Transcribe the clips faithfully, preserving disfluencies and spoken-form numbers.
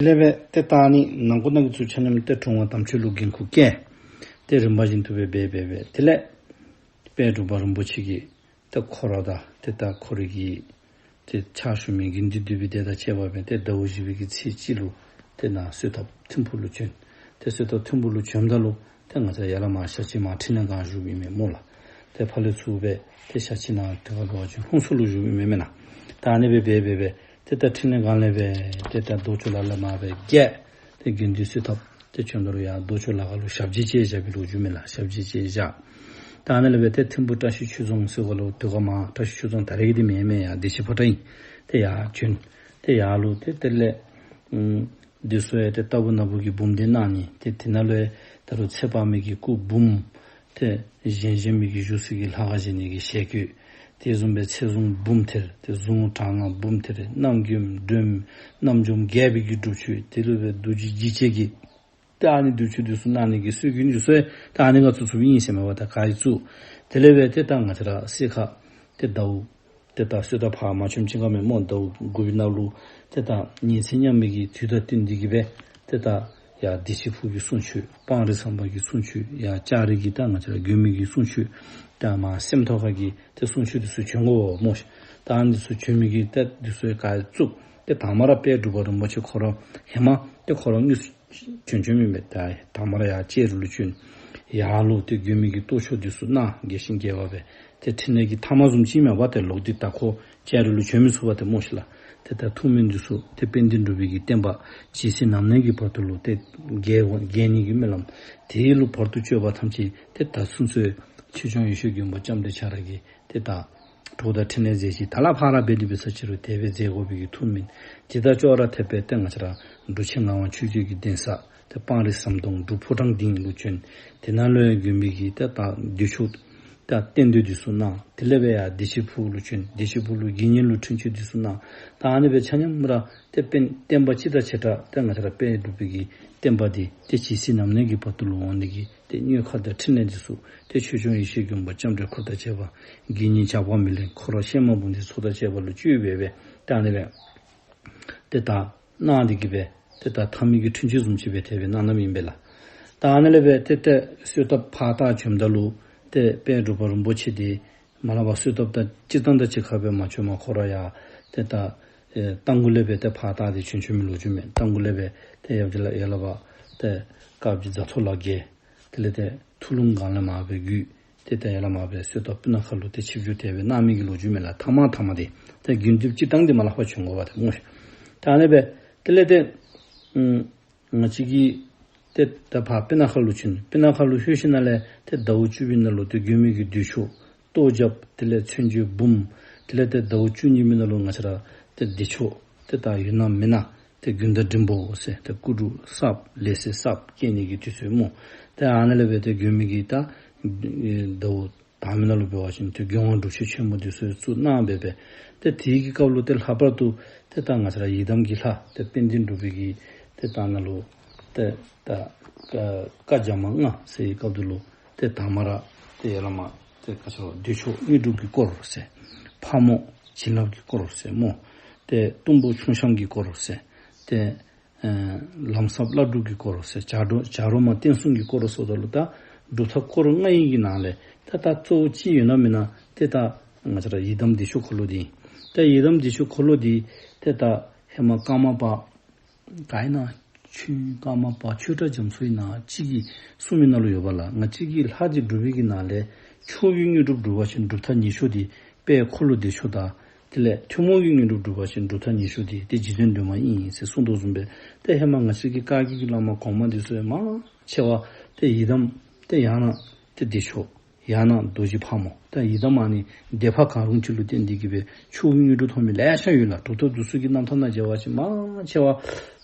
དེ་ལས་འབད་ཏེ་ད་ཨ་ནི་ནང་ཁུལ་ནང་གི་ཚུ་ཆ་མཉམ་ཏེ་དྲུང་པ་དམ་ཆོས་ལུ་འགན་ཁུར་བཀལ། ཏེ་རིམ་པ་བཞིན་དུ་སྦེ་འབད་འབད་འབད་དེ་ལས་དཔལ་འབྲུག་པ་རིན་པོ་ཆེ་གིས་ཏེ་ཁོ་ར་དང་ཏེ་ད་ཁོ་རའི་གི་ཏེ་ཕྱག་ཞུ་མི་དགེ་འདུན་འདུས་པའི་སྡེ་དང་བཅས་པ་འབད་ཏེ་ཟླཝ་བཞི་པའི་གི་ཚེས་གཅིག་ལུ་ཏེ་ནཱ་གསོལ་ཐབ་ཐིམ་ཕུག་ལུ་བྱོན། ཏེ་གསོལ་ཐབ་ཐིམ་ཕུག་ལུ་བྱོནམ་ད་ལུ་ཏེ་ང་བཅས་ཡར་ལས་མར་ཞག་གཅིག་མར་འཕྲིན་ལས་སྒང་བཞུགསཔ་ཨིན་མས་སྨོ་ལགས། ཏེ་ཕར་ལས་ཚུར་འབད་ཏེ་ཞག་གཅིག་ནཱ་ཏེ་ག་ལུ་བ་ཅིན་ལྷུང་སོ་ལུ་བཞུགསཔ་ཨིན་མས་མེན་ན། ད་ཨ་ནི་སྦེ་འབད་འབད་འབད་ཏེ་ད་འཕྲིན་ལས་སྒང་ལས་འབད་ཏེ་ད་རྡོ་ཆུ་ལ་ལས་མར་འབད་རྒྱས། ཏེ་དགེ་འདུན་གསོལ་ཐབ་ཏེ་བྱོནམ་ད་ལུ་ཡར་རྡོ་ཆུ་ལ་ཁ་ལུ་ཞབས་རྗེས་བཅས་བཞག་པའི་ལོ་རྒྱུས་མས་ལགས། ཞབས་རྗེས་བཅས་བཞག། ད་ཨ་ནི་ལས་འབད་ཏེ་ཐིམ་ཕུག་བཀྲ་ཤིས་ཆོས་རྫོང་ཟེར་བ་ལུ་དེ་སྒང་མར་བཀྲ་ཤིས་ཆོས་རྫོང་ད་རེས་ཀྱི་འདི་མེན་མེན་ཡར་བདེ་ཆེན་ཕོ་བྲང་ཨིན། ཏེ་ཡར་བྱོན། ཏེ་ཡར་ལུ་ཏེ་དེ་ལས་ཨམ་འདི་ཚུ་ཡང་ཏེ་རྟག་བུ་ནག་པོ་གི་འབུམ་སྡེ་གནང་ནི། ཏེ་དེ་ནང་ལུ་ཡང་ད་རུང་ཚེ་དཔག་མེད་ཀྱི་སྐུ་འབུམ། ཏེ་བཞེངས་བཞེངས་མི་གི་བཞུགས་ས་གི་ལྷ་ཁང་བཞེངས་ནི་གི་ཞལ་བཀོད། དེ་བཟུམ་སྦེ་ཚེ་བཟུང་འབུམ་ཐེར། ཏེ་གཟུངས་དྲག་སྔགས་འབུམ་ཐེར། རྣམ་འགྱུར་སྒྲོལ་མ་རྣམ་འཇོམས་རྒྱས་པའི་གི་སྒྲུབ་མཆོད། དེ་ལུ་སྦེ་རྡོ་རྗེ་འཇིགས་བྱེད་ཀྱི་ཏེ་ཨ་ནི་སྒྲུབ་མཆོད་འདི་ཚུ་གནང་ནི་གི་སྲོལ་རྒྱུན་འདི་ཚུ་ཡང་ཏེ་ཨ་ནི་ཁར་བཙུགས་བཙུགསཔ་ཨིན་ཟེར་མས་པ། ད་ག་ཡི་བཙུགས། དེ་ལས་འབད་ཏེ་ད་ང་བཅས་ར་གསེར་ཁ་ཏེ་ཟླཝ་ཏེ་ད་གསོལ་ཐབ་ཕར་མ་བྱོནམ་ཅིག་ཁར་མས་སྨོ། ཟླཝ་དགུ་པའི་ནང་ལུ་ཏེ་ད་ཉིན་མཚན་མཉམ་མེད་ཀྱི་དུས་དང་བསྟུན་ཏེ་གི་སྦེ་ཏེ་ད་ཡར་བདེ་ཆེན་ཕུག་གི་གསུང་ཆོག། སྤང་རི་ཟམ་པ་གི་གསུང་ཆོག། ཡར་ལྕགས་རི་གི་ད་ང་བཅས་ར་མགོན་པོའི་གི་གསུང་ཆོག། ད་མར་སེམས་རྟོགས་ཁ་གི་ཏེ་གསུང་ཆོག་འདི་ཚུ་བྱོན་དགོ་སྨོ་ཤིག། ད་ཨ་ནི་འདི་ཚུ་བྱོན་མི་གི་ཏེ་འདི་ཚུ་ཡང་ག་ཡི་བཙུགས། ཏེ་དང་པ་ར་དཔལ་འབྲུག་པ་རིན་པོ་ཆེ་ཁོ་ར་ཧེ་མ་ཏེ་ཁོ་ར་དངོས་སུ་བྱོན་བྱོནམ་ཨིན་པས། ད་དང་པ་ར་ཡར་ལྕགས་རི་ལུ་བྱོན། ཡར་ལུ་ཏེ་མགོན་པོའི་གི་གཏོར་ཆོག་འདི་ཚུ་གནང་རྒྱས་ཤིང་རྒྱས་པ་སྦེ། ཏེ་འཕྲིན་ལས་ཀྱི་མཐའ་མ་བཟུམ་ཅིག་མས་པ། ཏེ་ལོག་སྟེ་ད་ཁོ་ལྕགས་རི་ལུ་བྱོན་མི་ཚུགས་པས་ཏེ་སྨོ་ཤིག་ལགས། ཏེ་ད་ཐུགས་སྨོན་འདི་ཚུ་ཏེ་དཔལ་ལྡན་འབྲུག་པའི་གི་བསྟན་པ་ཇི་སྲིད་ནམ་གནས་ཀྱི་བར་དུ་ལུ་ཏེ་རྒྱས་རྒྱས་ནི་གི་སྨོན་ལམ། དེ་ལུ་བར་དུ་གཅོད་པ་ཐམས་ཅད་ཏེ་ད་ཚུན་ཚོད་ཆོས་སྐྱོང་ཡེ་ཤེས་མགོན་པོ་ལྕམ་དྲལ་ཁྱེད་ར་གིས་ཏེ་ད་གྲོགས་དང་འཕྲིན་ལས་མཛད་ཅིག། ད་ལས་ཕར་འབད་དེ་འབད་ས་ཅིག་རུང་དེ་སྦེ་མཛད་དགོ་པའི་གི་ཐུགས་སྨོན། དེ་དང་ཅོག་ར་འཐདཔ་སྦེ་ཏེ་ང་བཅས་ར་འབྲུག་ཆེན་ངག་དབང་ཆོས་རྒྱལ་གྱི་གདན་ས་ཏེ་སྤང་རི་ཟམ་གདོང་འབྲུག་ཕོ་བྲང་སྡིངས་ལུ་བྱོན། དེ་ནང་ལུ་ཡང་མགོན་པོའི་གི་ཏེ་ད་བདེ་མཆོག་ད་རྟེན་མདོས་འདི་ཚུ་གནང་། དེ་ལས་འབད་ཡར་བདེ་ཆེན་ཕུག་ལུ་བྱོན། བདེ་ཆེན་ཕུག་ལུ་དགེ་བསྙེན་ལུ་འཕྲིན་བཅོལ་འདི་ཚུ་གནང་། ད་ཨ་ནི་སྦེ་ཆ་མཉམ་ར་ཏེ་དཔལ་བསྟན་པ་སྤྱི་དང་བྱེ་བྲག་ཏེ་ང་བཅས་ར་དཔལ་འབྲུག་པའི་གི་བསྟན་པ་འདི་ཏེ་ཇི་སྲིད་ནམ་གནས་ཀྱི་བར་དུ་ལུ་འོང་ནི་གི་ཏེ་མྱུར་མཁའ་དང་འཕྲིན་ལས་འདི་ཚུ་ཏེ་ཆོས་སྐྱོང་ཡེ་ཤེས་མགོན་པོ་ལྕམ་དྲལ་འཁོར་དང་བཅས་པ་དགེ་བསྙེན་ཇག་པ་མེ་ལེན་འཁོར་བ་གཤེད་མ་འབུམ་སྡེའི་ཚོགས་དང་བཅས་པ་ལུ་བཅོལ་འབད་འབད་ད་ཨ་ནི་སྦེ་ཏེ་ད་གནང་སྟེ་གི་སྦེ་ཏེ་ད་མཐའ་མའི་གི་འཕྲིན་བཅོལ་བཟུམ་ཅིག་སྦེ་དེ་སྦེ་གནང་གནངམ་ཨིན་པས་ལགས། ད་ཨ་ནི་ལས་འབད་ཏེ་ཏེ་གསོལ་ཐབ་ཕར་ད་བྱོནམ་ད་ལུ་ཏེ་དཔལ་འབྲུག་པ་རིན་པོ་ཆེ་འདི་མ་ལས་ཕར་གསོལ་ཐབ་ད་སྤྱིར་བཏང་དང་གཅིག་ཁར་སྦེ་མ་བྱོནམ་ཁོ་ར་ཡར་ཏེ་ད་ཨེ་རྟ་མགོ་ལས་འབད་ཏེ་ཕར་ད་འདི་བྱོན་བྱོན་མི་ལོ་རྒྱུས་མས། རྟ་མགོ་ལས་འབད་ཏེ་ཡབ་རྗེ་ལ་ཡར་ལས་ཕར་ཏེ་དཀར་སྦྱིས་རྫ་ཐོག་ལ་བརྒལ། དེ་ལས་ཏེ་ཐུ་ལུང་སྒང་ལས་མར་འབད་བརྒྱུད་དེ་ཏེ་ཡར་ལས་མར་འབད་གསོལ་ཐབ་སྤུ་ན་ཁ་ལུ་ཏེ་ཆིབས་བསྒྱུར་དེ་སྦེ་གནང་མི་གི་ལོ་རྒྱུས་མས་ལགས། ཐ་མ་ཐ་མ་འདི་ཏེ་དགེ་འདུན་སྤྱིར་བཏང་འདི་མ་ལས་ཕར་བྱོན་དགོ་པ་ཏེ་སྨོ་ཤིག། ད་ཨ་ནི་སྦེ་དེ་ལས་ཏེ་ཨམ་ང་བཅས་ཀྱིས་ཏེ་ད་ཕར་སྤུ་ན་ཁ་ལུ་བྱོན། སྤུ་ན་ཁ་ལུ་ལྷོད་ཞིནམ་ལས་ཏེ་ཟླཝ་བཅུ་པའི་ནང་ལུ་ཏེ་མགོན་པོའི་གི་བདེ་མཆོག་གཏོར་རྒྱབ། དེ་ལས་མཚན་བརྗོད་འབུམ། དེ་ལས་ཏེ་ཟླཝ་བཅུ་གཉིས་པའི་ནང་ལུ་ང་བཅས་ར་ཏེ་བདེ་མཆོག་ཏེ་ད་ཡོད་ན་མེད་ན་ཏེ་དགུན་ཟླ་འབྲིང་པོ་ཟེར་ཏེ་སྐུ་འབྲུག་གསརཔ་ལེགས་སེ་གསརཔ་སྐྱེ་ནི་གི་དུས་ཚོད་སྨོ། ཏེ་ཨ་ནི་ལས་འབད་ཏེ་མགོན་པོའི་གི་ད་ཟླཝ་དང་པའི་ནང་ལུ་འབད་བ་ཅིན་ཏེ་མགོན་དབང་སྒྲུབ་མཆོད་ཆེན་མོ་འདི་ཚུ་བཙུགས་གནང་འབད་འབད་ཏེ་དེའི་གི་སྐབས་ལུ་ཏེ་ལྷག་པར་དུ་ཏེ་ད་ང་བཅས་ར་ཡི་དམ་གྱི་ལྷ་ཏེ་དཔལ་ལྡན་འབྲུག་པའི་གི་ཏེ་ད་ནང་ལུ་ཏེ་ད་བཀའ་བཀའ་རྒྱ་མ་ལྔ་ཟེར་བའི་སྐབས་དེ་ལུ་ཏེ་དང་པ་ར་ཏེ་ཡར་ལས་མར་ཏེ་ག་ཅི་ལོ་བདེ་མཆོག་དངོས་གྲུབ་ཀྱི་སྐོར་ཟེར། ཕག་མོ་བྱིན་རླབས་ཀྱི་སྐོར་ཟེར་སྨོ། ཏེ་གཏུམ་པོ་ཁྱུང་བཤམས་ཀྱི་སྐོར་ཟེར། ཏེ་ཨེ་ལམ་ཟབ་བླ་སྒྲུབ་ཀྱི་སྐོར་ཟེར། བྱ་རོག་བྱ་རོག་མ་བསྟན་སྲུང་གི་སྐོར་ཟེརཝ་ད་ལུ་ད་སྒྲུབ་ཐབས་སྐོར་ལྔ་ཡི་གི་ནང་ལས་ཏེ་ད་གཙོ་བོ་ཅིག་ཡོད་ན་མེད་ན་ཏེ་ད་ང་བཅས་ར་ཡི་དམ་བདེ་མཆོག་འཁོར་ལོ་འདི་ཨིན། ད་ཡི་དམ་བདེ་མཆོག་འཁོར་ལོ་འདི་ཏེ་ད་ཧེ་མ་ཀརྨ་པ་ག་ཨིན་ན་ཆོས་ཀརྨ་པ་ཆོས་གྲགས་རྒྱ་མཚོ་ཨིན་ན་ཅིག་གིས་གསུངས་མི་ནང་ལུ་ཡོད་པ་ལགས། ང་བཅས་ཀྱི་ལྷ་འདི་སྒྲུབ་པའི་གི་ནང་ལས་མཆོག་གི་དངོས་གྲུབ་སྒྲུབ་པ་ཅིན་སྒྲུབ་ཐབས་ཉེས་མཆོག་འདི་དཔལ་འཁོར་ལོ་བདེ་མཆོག་དང་དེ་ལས་ཐུན་མོང་གི་དངོས་གྲུབ་སྒྲུབ་པ་ཅིན་སྒྲུབ་ཐབས་ཉེས་མཆོག་འདི་ཏེ་རྗེ་བཙུན་སྒྲོལ་མ་ཨིན་ཟེར་གསུངས་དོ་བཟུམ་སྦེ་ཏེ་ཧེ་མ་ང་བཅས་ཀྱི་བཀའ་བརྒྱུད་ཀྱི་བླ་མ་གོང་མ་འདི་ཚུ་ཡང་མང་ཆེ་བ་ཏེ་ཡི་དམ་ཏེ་ཡང་ན་ཏེ་བདེ་མཆོག་ཡང་ན་རྡོ་རྗེ་ཕག་མོ། ད་ཡི་དམ་ཨ་ནི་སྡེ་པ་གང་རུང་ཅིག་ལུ་བརྟེན་ཏེ་གི་སྦེ་མཆོག་གི་དངོས་གྲུབ་ཐོབ་མི་ལེ་ཤ་ཡོད་ལགས། གྲུབ་ཐོབ་འདི་ཚུ་གི་རྣམ་ཐར་ནང་མཇལ་བ་ཅིན་མང་ཆེ་བ་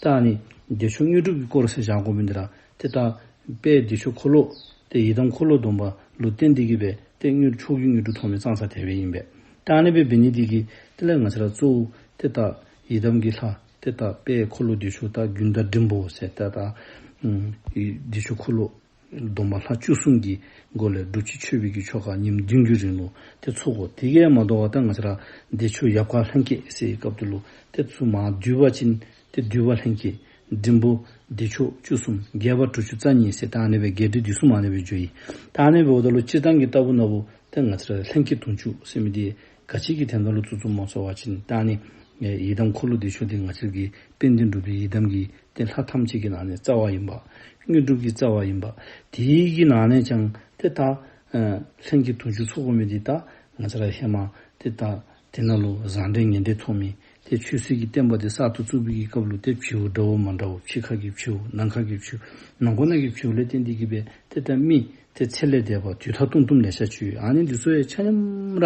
ད་ཨ་ནི་བདེ་མཆོག་དངོས་གྲུབ་ཀྱི་སྐོར་ཟེར་བཞག་དགོ་མི་འདི་ར་ཏེ་ད་དཔལ་བདེ་མཆོག་འཁོར་ལོ་ཏེ་ཡི་དམ་འཁོར་ལོ་སྡོམ་པ་ལུ་བརྟེན་ཏེ་གི་སྦེ་ཏེ་དངོས་མཆོག་གི་དངོས་གྲུབ་ཐོབ་མི་ཙང་ཙ་དེ་སྦེ་ཨིན་པས། ད་ཨ་ནི་སྦེ་འབད་ནི་འདི་གིས་དེ་ལས་ང་བཅས་ར་གཙོ་བོ་ཏེ་ད་ཡི་དམ་གྱི་ལྷ་ཏེ་ད་དཔལ་འཁོར་ལོ་བདེ་མཆོག་ད་དགུན་ཟླ་འབྲིང་པོ་ཟེར་ད་ད་ཨམ་བདེ་མཆོག་འཁོར་ལོ་སྡོམ་པ་ལྷ་བཅུ་གསུམ་གྱི་སྒོ་ལས་སྒྲུབ་ཆེན་མཆོད་འབུལ་གྱི་ཆོ་ག་ཉིནམ་བདུན་གྱི་རིང་ལུ་ཏེ་ཚོགས་དགོ། དེ་གིས་མ་དོ་བར་ད་ང་བཅས་ར་བདེ་མཆོག་ཡབ་བཀའ་ལྷན་སྐྱེས་ཟེར་བའི་སྐབས་དེ་ལུ་ཏེ་ཚུར་མར་འདུས་པ་ཅིན་ཏེ་འདུས་པ་ལྷན་སྐྱེས། འབྲིང་པོ་བདེ་མཆོག་བཅུ་གསུམ། རྒྱས་པ་དྲུག་ཅུ་རྩ་གཉིས་ཟེར་ད་ཨ་ནི་སྦེ་རྒྱས་འབྲིང་བསྡུས་གསུམ་ཨ་ནི་སྦེ་བརྗོད་ཡི། ད་ཨ་ནི་སྦེ་འབདཝ་ད་ལུ་སྤྱིར་བཏང་གི་ལྟ་བུ་ན་བུ་ཏེ་ང་བཅས་ར་ལྷན་སྐྱེས་དུང་ཕྱུར་ཟེར་མི་འདི་ག་ཅི་གི་དོན་དག་ལུ་བཙུགས་བཙུགསཔ་སྨོ་ཟེར་བ་ཅིན་ད་ཨ་ནི་ཡི་དམ་འཁོར་ལོ་བདེ་མཆོག་འདི་ང་བཅས་ཀྱི་དཔལ་ལྡན་འབྲུག་པའི་ཡི་དམ་གྱི་ཏེ་ལྷ་ཐམས་ཅད་ཀྱི་ནང་ནས་རྩ་བ་ཡིན་པ། དངོས་གྲུབ་ཀྱི་རྩ་བ་ཡིན་པ། དེའི་གི་ནང་ནས་ཀྱང་ཏེ་ད་ཨ་ལྷན་སྐྱེས་དུང་ཕྱུར་ཚོགས་དགོ་མི་འདི་ད་ང་བཅས་ར་ཧེ་མ་ཏེ་ད་དེ་ནང་ལུ་བཟང་འབྲེལ་ངན་འབྲེལ་ཐོགས་མི་ཏེ་ཆོས་སྲིད་ཀྱི་བསྟན་པ་འདི་གསར་དུ་བཙུགས་པའི་གི་སྐབས་ལུ་ཏེ་བྱིའུ་འདྲཝ་མ་འདྲཝ་ཕྱི་ཁ་གི་བྱིའུ་ནང་ཁ་གི་བྱིའུ་ནང་ཁོག་ནང་གི་བྱིའུ་ལས་བརྟེན་ཏེ་གི་སྦེ་ཏེ་ད་མི་ཏེ་ཚེ་ལས་འདས་པ་དུས་ཐ་ཏུམ་ཏུམ་ལེ་ཤ་ཅིག་ཡོད། ཨ་ནི་འདི་ཚུ་ཡང་ཆ་མཉམ་ར་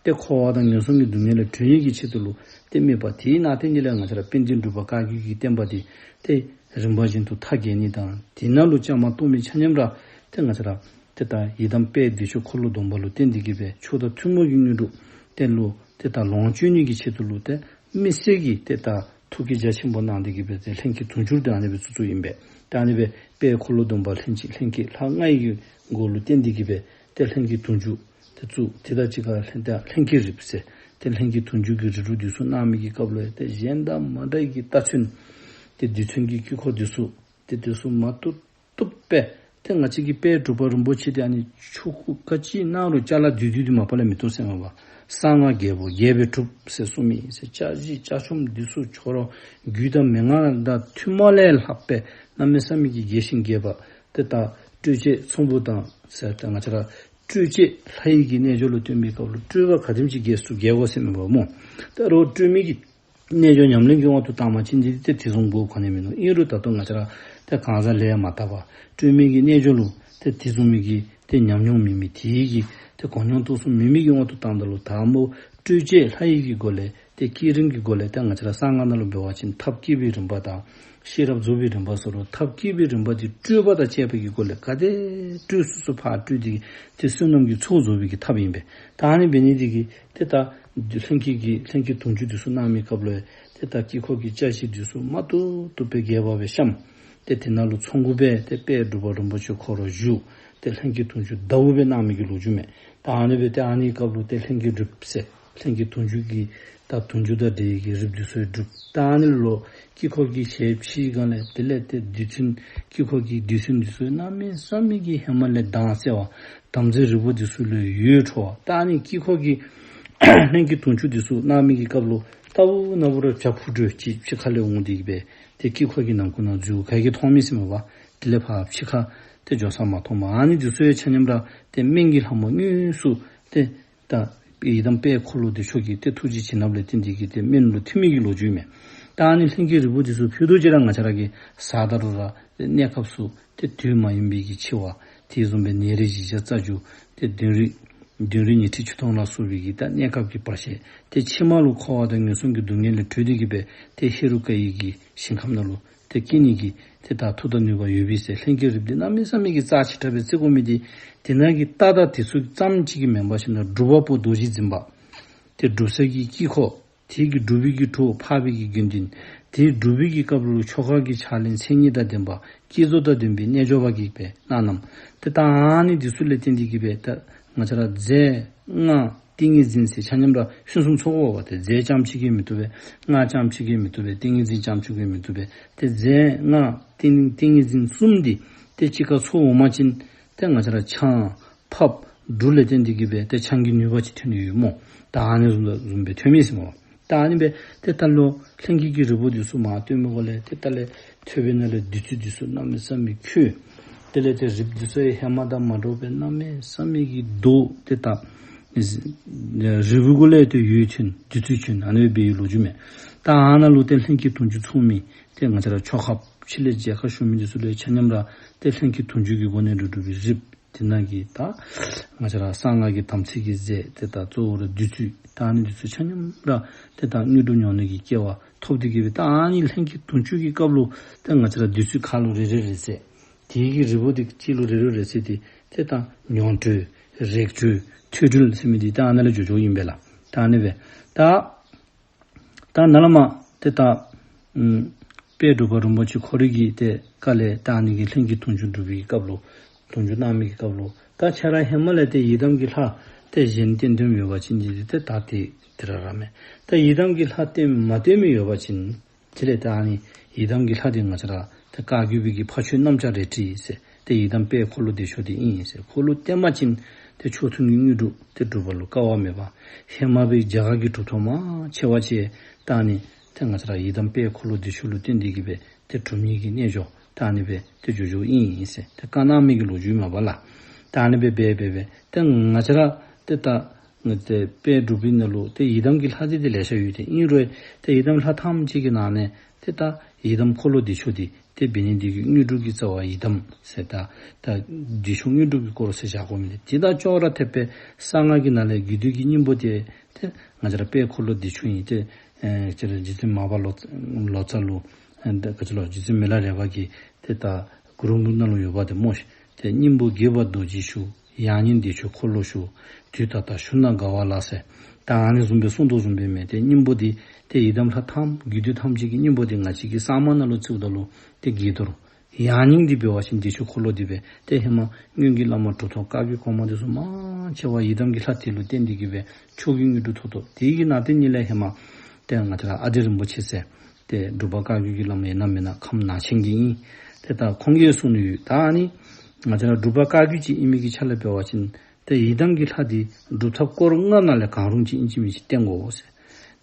ཏེ་འཁོར་བ་དང་ངན་སོང་གི་སྡུག་བསྔལ་ལས་གྲོལ་ནི་གི་ཆེད་དུ་ལུ་ཏེ་དམིགས་པ། དེའི་ནང་དེ་ཉིད་ལས་ང་བཅས་ར་དཔལ་ལྡན་འབྲུག་པ་བཀའ་བརྒྱུད་ཀྱི་བསྟན་པ་འདི་ཏེ་རིམ་པ་བཞིན་དུ་མཐའ་རྒྱས་ནི་དང་དེ་ནང་ལུ་བཅའ་མར་གཏོགས་མི་ཆ་མཉམ་ར་ཏེ་ང་བཅས་ར་ཏེ་ད་ཡི་དམ་དཔལ་བདེ་མཆོག་འཁོར་ལོ་སྡོམ་པ་ལུ་བརྟེན་ཏེ་གི་སྦེ་མཆོག་དང་ཐུན་མོང་གི་དངོས་གྲུབ་དེ་ལུ་ཏེ་ད་ལོངས་སྤྱོད་ནི་གི་ཆེད་དུ་ལུ་ཏེ་དམིགས་བསལ་གྱི་ཏེ་ད་ཐུགས་བསྐྱེད་རྒྱ་ཆེན་པོ་གནང་སྟེ་གི་སྦེ་ཏེ་ལྷན་སྐྱེས་དུང་ཕྱུར་དེ་ཨ་ནི་སྦེ་བཙུགས་བཙུགསཔ་ཨིན་པས། ཏེ་ཨ་ནི་སྦེ་དཔལ་འཁོར་ལོ་སྡོམ་པ་ལྷན་ཅིག་ལྷན་སྐྱེས་ལྷ་ལྔ་ཡི་གི་སྒོ་ལུ་བརྟེན་ཏེ་གི་སྦེ་ཏེ་ལྷན་སྐྱེས་དུང་ཕྱུར་དེ་བཙུགས། དེ་དང་གཅིག་ཁར་ལྷན་ཏེ་ལྷན་སྐྱེས་རིགཔ་ཟེར་ཏེ་ལྷན་སྐྱེས་དུང་ཕྱུར་གྱི་རིགས་དྲུག་འདི་ཚུ་གནང་མི་གི་སྐབས་ལུ་ཏེ་གཞན་དང་མ་འདྲ་བའི་གི་རྟགས་མཚན་ཏེ་རྡུལ་ཚོན་གྱི་དཀྱིལ་འཁོར་འདི་ཚུ་ཏེ་འདི་ཚུ་མ་བཏུབ་བཏུབ་སྦེ་ཏེ་ང་བཅས་ཀྱི་དཔལ་འབྲུག་པ་རིན་པོ་ཆེ་འདི་ཨ་ནི་ཆོ་ག་ག་ཅི་གནང་རུང་ཅ་ལ་བདུད་བདུད་འདི་མ་པ་ལས་མི་བཏུབ་ཟེར་མས་པ། གསང་སྔགས་རྒྱས་པོ་རྒྱས་པས་གྲུབ་ཟེར་གསུངས་མི་ཟེར་ཅ་ཆས་ཅ་ཆོམ་འདི་ཚུ་ཁྱོད་ར་རྒྱུད་དང་མན་ངག་དང་ཐུན་མོང་ལས་ལྷག་པའི་གནམ་མེད་ས་མེད་ཀྱི་རྒྱས་ཤིང་རྒྱས་པ། ཏེ་ད་སྤྲོས་བཅས་ཚོམ་བུ་དང་ཟེར་ཏེ་ང་བཅས་ར་སྤྲོས་བཅས་ལྷ་ཡི་གི་རྣལ་འབྱོར་ལུ་བསྟེན་པའི་སྐབས་ལུ་སྤྲོས་པ་ག་དེམ་ཅིག་རྒྱས་སུ་རྒྱས་དགོ་ཟེར་མས་པ་སྨོ། ད་རུང་སྤྲོས་མེད་ཀྱི་རྣལ་འབྱོར་ཉམས་ལེན་གྱི་དབང་དུ་བཏང་བ་ཅིན་འདི་ཏེ་དེ་བཟུམ་དགོ་གོ་ནི་མིན་ནུག། ཨིན་རུང་ད་ལྟོ་ང་བཅས་ར་ཏེ་གང་ཟག་ལས་མ་དག་པ་སྤྲོས་མེད་ཀྱི་རྣལ་འབྱོར་ལུ་ཏེ་དེ་བཟུམ་མའི་གི་ཏེ་ཉམས་མྱོང་མེད་མི་དེ་གི་ཏེ་གོ་མྱོང་རྟོགས་ཚུལ་མེད་མི་གི་དབང་དུ་བཏངམ་ད་ལུ་ད་སྨོ་སྤྲོས་བཅས་ལྷ་ཡི་གི་སྒོ་ལས་ཏེ་བསྐྱེད་རིམ་གྱི་སྒོ་ལས་ཏེ་ང་བཅས་ར་གསང་སྔགས་ནང་ལུ་འབད་བ་ཅིན་ཐབས་བསྐྱེད་པའི་རིམ་པ་དང་ཤེས་རབ་རྫོགས་པའི་རིམ་པ་ཟེར་རུང་ཐབས་བསྐྱེད་པའི་རིམ་པ་འདི་སྤྲོས་པ་དང་བཅས་པའི་གི་སྒོ་ལས་ག་དེ་སྤྲོས་ཚུགས་ཚུགས་ཕར་སྤྲོས་ཏེ་གི་ཏེ་བསོད་ནམས་ཀྱི་ཚོགས་རྫོགས་པའི་གི་ཐབས་ཨིན་པས། ད་ཨ་ནི་འབད་ནི་འདི་གིས་ཏེ་ད་ལྷན་སྐྱེས་ཀྱི་ལྷན་སྐྱེས་དུང་ཕྱུར་འདི་ཚུ་གནང་མི་སྐབས་ལུ་ཏེ་ད་དཀྱིལ་འཁོར་གྱི་ཅ་ཆས་འདི་ཚུ་མ་བཏུབ་བཏུབ་སྦེ་རྒྱས་པ་སྦེ་བཤམས། ཏེ་དེ་ནང་ལུ་ཚོགས་དབུ་སྦེ་ཏེ་དཔལ་འབྲུག་པ་རིན་པོ་ཆེ་ཁོ་ར་བཞུགས། ཏེ་ལྷན་སྐྱེས་དུང་ཕྱུར་ཟླཝ་སྦེ་གནང་མི་གི་ལོ་རྒྱུས་མས། ད་ཨ་ནི་སྦེ་ཏེ་ཨ་ནི་སྐབས་ལུ་ཏེ་ལྷན་སྐྱེས་རིགཔ་ཟེར་ལྷན་སྐྱེས་དུང་ཕྱུར་གྱི་ད་དུང་ཕྱུར་དང་འབྲེལ་གྱི་རིགཔ་འདི་ཚུ་ཡང་སྒྲུབ། ད་ཨ་ནི་ལུ་དཀྱིལ་འཁོར་གྱི་ཞལ་ཕྱེ་སྒང་ལས་དེ་ལས་ཏེ་རྡུལ་ཚོན་དཀྱིལ་འཁོར་གྱི་རྡུལ་ཚོན་འདི་ཚུ་གནམ་མེད་ས་མེད་ཀྱི་ཧེ་མ་ལས་མདངས་གསལ་བ། དམ་རྫས་རིལ་བུ་འདི་ཚུ་ལས་འོད་འཕྲོ་བ། ད་ཨ་ནི་དཀྱིལ་འཁོར་གྱི་ལྷན་སྐྱེས་དུང་ཕྱུར་འདི་ཚུ་གནང་མི་གི་སྐབས་ལུ་ལྟ་བུ་ན་བུ་ར་བྱ་འཕུར་འགྲོས་ཅིག་ཕྱི་ཁ་ལས་འོང་སྟེ་གི་སྦེ་ཏེ་དཀྱིལ་འཁོར་གྱི་ནང་ཁུག་ནང་འཛུལ་ག་གིས་མཐོང་མི་ཟེར་མས་པ། དེ་ལས་ཕར་ཕྱི་ཁར་ཏེ་འགྱོ་ས་མ་མཐོངམ། ཨ་ནི་འདི་ཚུ་ཡང་ཆ་མཉམ་ར་ཏེ་སྨན་གྱི་ལྷ་མོ་དངོས་སུ་ཏེ་ད་ཡི་དམ་དཔལ་འཁོར་ལོ་བདེ་མཆོག་གི་ཏེ་ཐུགས་རྗེ་བྱིན་རླབས་ལས་བརྟེན་ཏེ་གི་ཏེ་སྨན་ལུ་ཐིམ་མི་གི་ལོ་རྒྱུས་མས། ད་ཨ་ནི་ལྷན་སྐྱེས་རིལ་བུ་འདི་ཚུ་ཕུལ་དོ་ཅིག་ར་ང་བཅས་ར་གིས་བཟའ་ད་རུང་ར་ཏེ་གནས་སྐབས་སུ་ཏེ་དུས་མ་ཡིན་པའི་གི་འཆི་བ། དེ་བཟུམ་སྦེ་ནད་རིགས་བཞི་བརྒྱ་རྩ་བརྒྱད། ཏེ་གདོན་རིགས་གདོན་རིགས་ཉི་ཁྲི་ཆིག་སྟོང་ལ་སོགས་པའི་གི་ད་གནས་སྐབས་ཀྱི་བར་ཆད། ཏེ་ཕྱི་མ་ལུ་འཁོར་བ་དང་ངན་སོང་གི་སྡུག་བསྔལ་ལས་གྲོལ་ཏེ་གི་སྦེ་ཏེ་ཧེ་རུ་ཀ་ཡི་གི་ཞིང་ཁམས་ནང་ལུ་ཏེ་སྐྱེ་ནི་གི་ཏེ་ད་མཐུ་དང་ནུས་པ་ཡོད་པའི་ཟེར་ལྷན་སྐྱེས་རིགཔ་འདི་གནམ་མེད་ས་མེད་ཀྱི་རྩ་ཆེ་དྲགས་སྦེ་བརྩི་དགོ་མི་འདི། དེ་ནང་གི་རྟགས་དང་དེ་ཚུ་ཙམ་ཅིག་གིས་མེན་པར་ཞིན་ན་སྒྲུབ་པ་པོ་རྡོ་རྗེ་འཛིན་པ། ཏེ་སྒྲུབ་ས་གི་དཀྱིལ་འཁོར། དེ་གི་སྒྲུབ་པའི་གི་གྲོགས་འཕགས་པའི་གི་དགེ་འདུན། དེ་སྒྲུབ་པའི་གི་སྐབས་ལུ་ཆོ་ག་གི་ཕྱག་ལེན་མཚན་ཉིད་དང་ལྡན་པ། བསྐྱེད་རྫོགས་དང་ལྡན་པའི་རྣལ་འབྱོར་པ་གིས་སྦེ་གནང་གནངམ། ཏེ་ད་ཨ་ནི་འདི་ཚུ་ལས་བརྟེན་ཏེ་གི་སྦེ་ད་ང་བཅས་ར་རྫས་སྔགས་ཏིང་ངེ་འཛིན་ཟེར་ཆ་མཉམ་ར་ཕུན་སུམ་ཚོགས་དགོ་པས། ཏེ་རྫས་རྐྱངམ་ཅིག་གིས་མི་བཏུབ་པས། སྔགས་རྐྱངམ་ཅིག་གིས་མི་བཏུབ་པས། ཏིང་ངེ་འཛིན་རྐྱངམ་ཅིག་གིས་མི་བཏུབ་པས། ཏེ་རྫས་སྔགས་ཏིང་ཏིང་ངེ་འཛིན་གསུམ་འདི་ཏེ་གཅིག་ཁར་ཚོགས་འོང་པ་ཅིན་ཏེ་ང་བཅས་ར་ཆང་ཕབ་འབྲུ་ལས་བརྟེན་ཏེ་གི་སྦེ་ཏེ་ཆང་གི་ནུས་པ་ཅིག་ཐོན་ནི་ཡོད་སྨོ། ད་ཨ་ནི་བཟུམ་བཟུམ་སྦེ་ཐོན་མི་ཟེར་སྨོ། ད་ཨ་ནི་སྦེ་ཏེ་ད་ལོག་ལྷན་སྐྱེས་ཀྱི་རིལ་བུ་འདི་ཚུ་མར་བཏོན་མི་གུ་ལས་ཏེ་ད་ལས་ཐོད་པའི་ནང་ལས་བདུད་རྩི་འདི་ཚུ་གནམ་མེད་ས་མེད་འཁོལ། དེ་ལས་ཏེ་རིལ་བུ་འདི་ཚུ་ཡང་ཧེ་མ་དང་མ་འདྲཝ་སྦེ་གནམ་མེད་ས་མེད་ཀྱི་མདོག་ཏེ་ད་རིལ་བུ་གུ་ལས་ཏེ་འོད་ཐོན་བདུད་རྩི་བྱོན། ཨ་ནི་སྦེ་འབད་བའི་ལོ་རྒྱུས་མས། ད་ཨ་ནཱ་ལུ་ཏེ་ལྷན་སྐྱེས་དུང་ཕྱུར་ཚོགས་མི་ཏེ་ང་བཅས་ར་ཆོ་གཔ་ཕྱི་ལས་མཇལ་ཁ་ཞུ་མི་འདི་ཚུ་ལུ་ཡང་ཆ་མཉམ་ར་ཏེ་ལྷན་སྐྱེས་དུང་ཕྱུར་གྱི་སྒོ་ནས་འབྲུ་སྒྲུབ་པའི་རིལ་བུ་དེ་ནང་གི་ད་ང་བཅས་ར་གསང་སྔགས་ཀྱི་དམ་ཚིག་གི་རྫས་ཏེ་ད་གཙོ་བོ་ར་བདུད་རྩི་ད་ཨ་ནི་འདི་ཚུ་ཆ་མཉམ་ར་ཏེ་ད་དངོས་གྲུབ་མྱོང་ནི་གི་སྐལ་བ་ཐོབ་སྟེ་གི་སྦེ་ད་ཨ་ནི་ལྷན་སྐྱེས་དུང་ཕྱུར་གྱི་སྐབས་ལུ་ཏེ་ང་བཅས་ར་བདུད་རྩི་ཁ་ལུ་རེ་རེ་རེ་བསྲེས། དེ་གི་རིལ་བུ་འདི་ལྕེ་ལུ་རེ་རེ་རེ་བསྲེས་ཏེ་ཏེ་ད་མྱོང་གྲོལ་རེག་གྲོལ་ཐོས་གྲོལ་ཟེར་མི་འདི་ད་ཨ་ནཱ་ལས་འགྱོ་འགྱོཝ་ཨིན་པས་ལགས། ད་ཨ་ནི་སྦེ་ད་ད་ནཱ་ལས་མར་ཏེ་ད་ཨམ་དཔལ་འབྲུག་པ་རིན་པོ་ཆེ་ཁོ་རའི་གི་ཏེ་བཀའ་ལས་ད་ཨ་ནི་གི་ལྷན་སྐྱེས་དུང་ཕྱུར་སྒྲུབ་པའི་སྐབས་ལུ་དུང་ཕྱུར་གནང་མི་གི་སྐབས་ལུ་ད་ཁྱེད་ར་ཧེ་མ་ལས་ཏེ་ཡི་དམ་གྱི་ལྷ་ཏེ་གཞན་བསྟེན་དོན་ཡོད་པ་ཅིན་འདི་ཏེ་ད་ཏེ་དེ་ར་ར་མས། ད་ཡི་དམ་གྱི་ལྷ་བསྟེན་མ་བསྟེན་མི་ཡོད་པ་ཅིན་ དེ་ལས་ད་ཨ་ནི་ཡི་དམ་གྱི་ལྷ་དེ་ང་བཅས་ར་ཏེ་བཀའ་བརྒྱུད་པའི་གི་ཕ་ཆོས་གནམ་ལྕགས་རལ་གྲི་ཟེར་ཏེ་ཡི་དམ་དཔལ་འཁོར་ལོ་བདེ་མཆོག་དེ་ཨིན་ཟེར། ཁོ་ལུ་བསྟེན་པ་ཅིན་ཏེ་མཆོག་ཐུན་གྱི་དངོས་གྲུབ་ཏེ་སྒྲུབ་པ་ལུ་དཀའ་བ་མེད་པ། ཧེ་མ་སྦེ་རྒྱ་གར་གྱི་གྲུབ་ཐོབ་མང་ཆེ་བ་ཅིག་ད་ཨ་ནི་ཏེ་ང་བཅས་ར་ཡི་དམ་དཔལ་འཁོར་ལོ་བདེ་མཆོག་ལུ་བསྟེན་ཏེ་གི་སྦེ་ཏེ་གྲུབ་བརྙེས་ཀྱི་རྣལ་འབྱོར་ད་ཨ་ནི་སྦེ་ཏེ་འགྱོ་འགྱོཝ་ཨིན་ཟེར། ཏེ་བཀའ་གནང་མི་གི་ལོ་རྒྱུས་མས་པ་ལགས། ད་ཨ་ནི་སྦེ་འབད་འབད་འབད་ཏེ་ང་བཅས་ར་ཏེ་ད་ཏེ་དཔལ་འབྲུག་པའི་ནང་ལུ་ཏེ་ཡི་དམ་གྱི་ལྷ་དེ་ཏེ་ལེ་ཤ་ཡོད། ཏེ་ཨིན་རུང་ཏེ་ཡི་དམ་ལྷ་ཐམས་ཅད་ཀྱི་ནང་ནས་ཏེ་ད་ཡི་དམ་འཁོར་ལོ་བདེ་མཆོག་དེ་ཏེ་འབད་ནི་དེ་གིས་དངོས་གྲུབ་ཀྱི་རྩ་བ་ཡི་དམ་ཟེར། ད་ད་བདེ་མཆོག་དངོས་གྲུབ་ཀྱི་སྐོར་ཟེར་བཞག་དགོ་མི་དེ་ད་ཅོག་ར་འཐདཔ་སྦེ་གསང་སྔགས་ཀྱི་ནང་ལས་རྒྱུད་སྡེ་གི་སྙིང་པོ་དེ་ཏེ་ང་བཅས་ར་དཔལ་འཁོར་ལོ་བདེ་མཆོག་ཨིན། ཏེ་ཨེ་ཅི་ར་རྗེ་བཙུན་མར་པ་ལོ་ལོ་ཙཱ་ལུ་ཨེ་ད་ག་ཅི་ལོ་རྗེ་བཙུན་མི་ལ་རས་པ་གིས་ཏེ་ད་གུ་རུ་ནང་ལུ་ཡོད་པ་དེ་སྨོ་ཤིག། ཏེ་སྙིང་པོ་དགྱེས་པ་རྡོ་རྗེ་ཤུགས། ཡང་སྙིང་བདེ་མཆོག་འཁོར་ལོ་ཤུགས། དུས་ད་ལྟ་ཞུ་ན་དགའ་བ་ལགས་ཟེར། ད་ཨ་ནི་བཟུམ་སྦེ་གསུངས་དོ་བཟུམ་སྦེ་མས། ཏེ་སྙིང་པོ་འདི་ཏེ་ཡི་དམ་ལྷ་ཐམས་རྒྱུད་སྡེ་ཐམས་ཅད་ཀྱི་སྙིང་པོ་འདི་ང་བཅས་ཀྱི་གསང་སྔགས་ནང་ལུ་བརྩིཝ་ད་ལུ་ཏེ་དགྱེས་རྡོར། ཡང་སྙིང་འདི་འབད་བ་ཅིན་བདེ་མཆོག་འཁོར་ལོ་འདི་སྦེ་ཏེ་ཧེ་མ་སྔོན་གྱི་བླ་མ་གྲུབ་ཐོབ་བཀའ་བརྒྱུད་གོང་མ་དེ་ཚུ་མང་ཆེ་བ་ཡི་དམ་གྱི་ལྷ་དེ་ལུ་བརྟེན་ཏེ་གི་སྦེ་མཆོག་གི་དངོས་གྲུབ་ཐོབ་ཐོབ། དེ་གི་ནང་དེ་ཉིད་ལས་ཧེ་མ་ཏེ་ང་བཅས་ར་ཨ་ཏི་རིན་པོ་ཆེ་ཟེར་ཏེ་འབྲུག་པ་བཀའ་བརྒྱུད་ཀྱི་བླ་མ་ཨིན་ན་མེན་ན་ཁམས་ནང་ཆེན་གྱི་ཨིན། ཏེ་ད་ཁོང་གིས་གསུངས་ནི་ཡོད། ད་ཨ་ནི་ང་བཅས་ར་འབྲུག་པ་བཀའ་བརྒྱུད་ཅིག་ཨིན་མི་གི་ཆ་ལས་འབད་བ་ཅིན་ཏེ་ཡི་དམ་གྱི་ལྷ་འདི་སྒྲུབ་ཐབས་སྐོར་ལྔ་ནང་ལས་གང་རུང་ཅིག་ཨིན་ཅི་མིན་ཅི་བསྟེན་དགོ་ཟེར།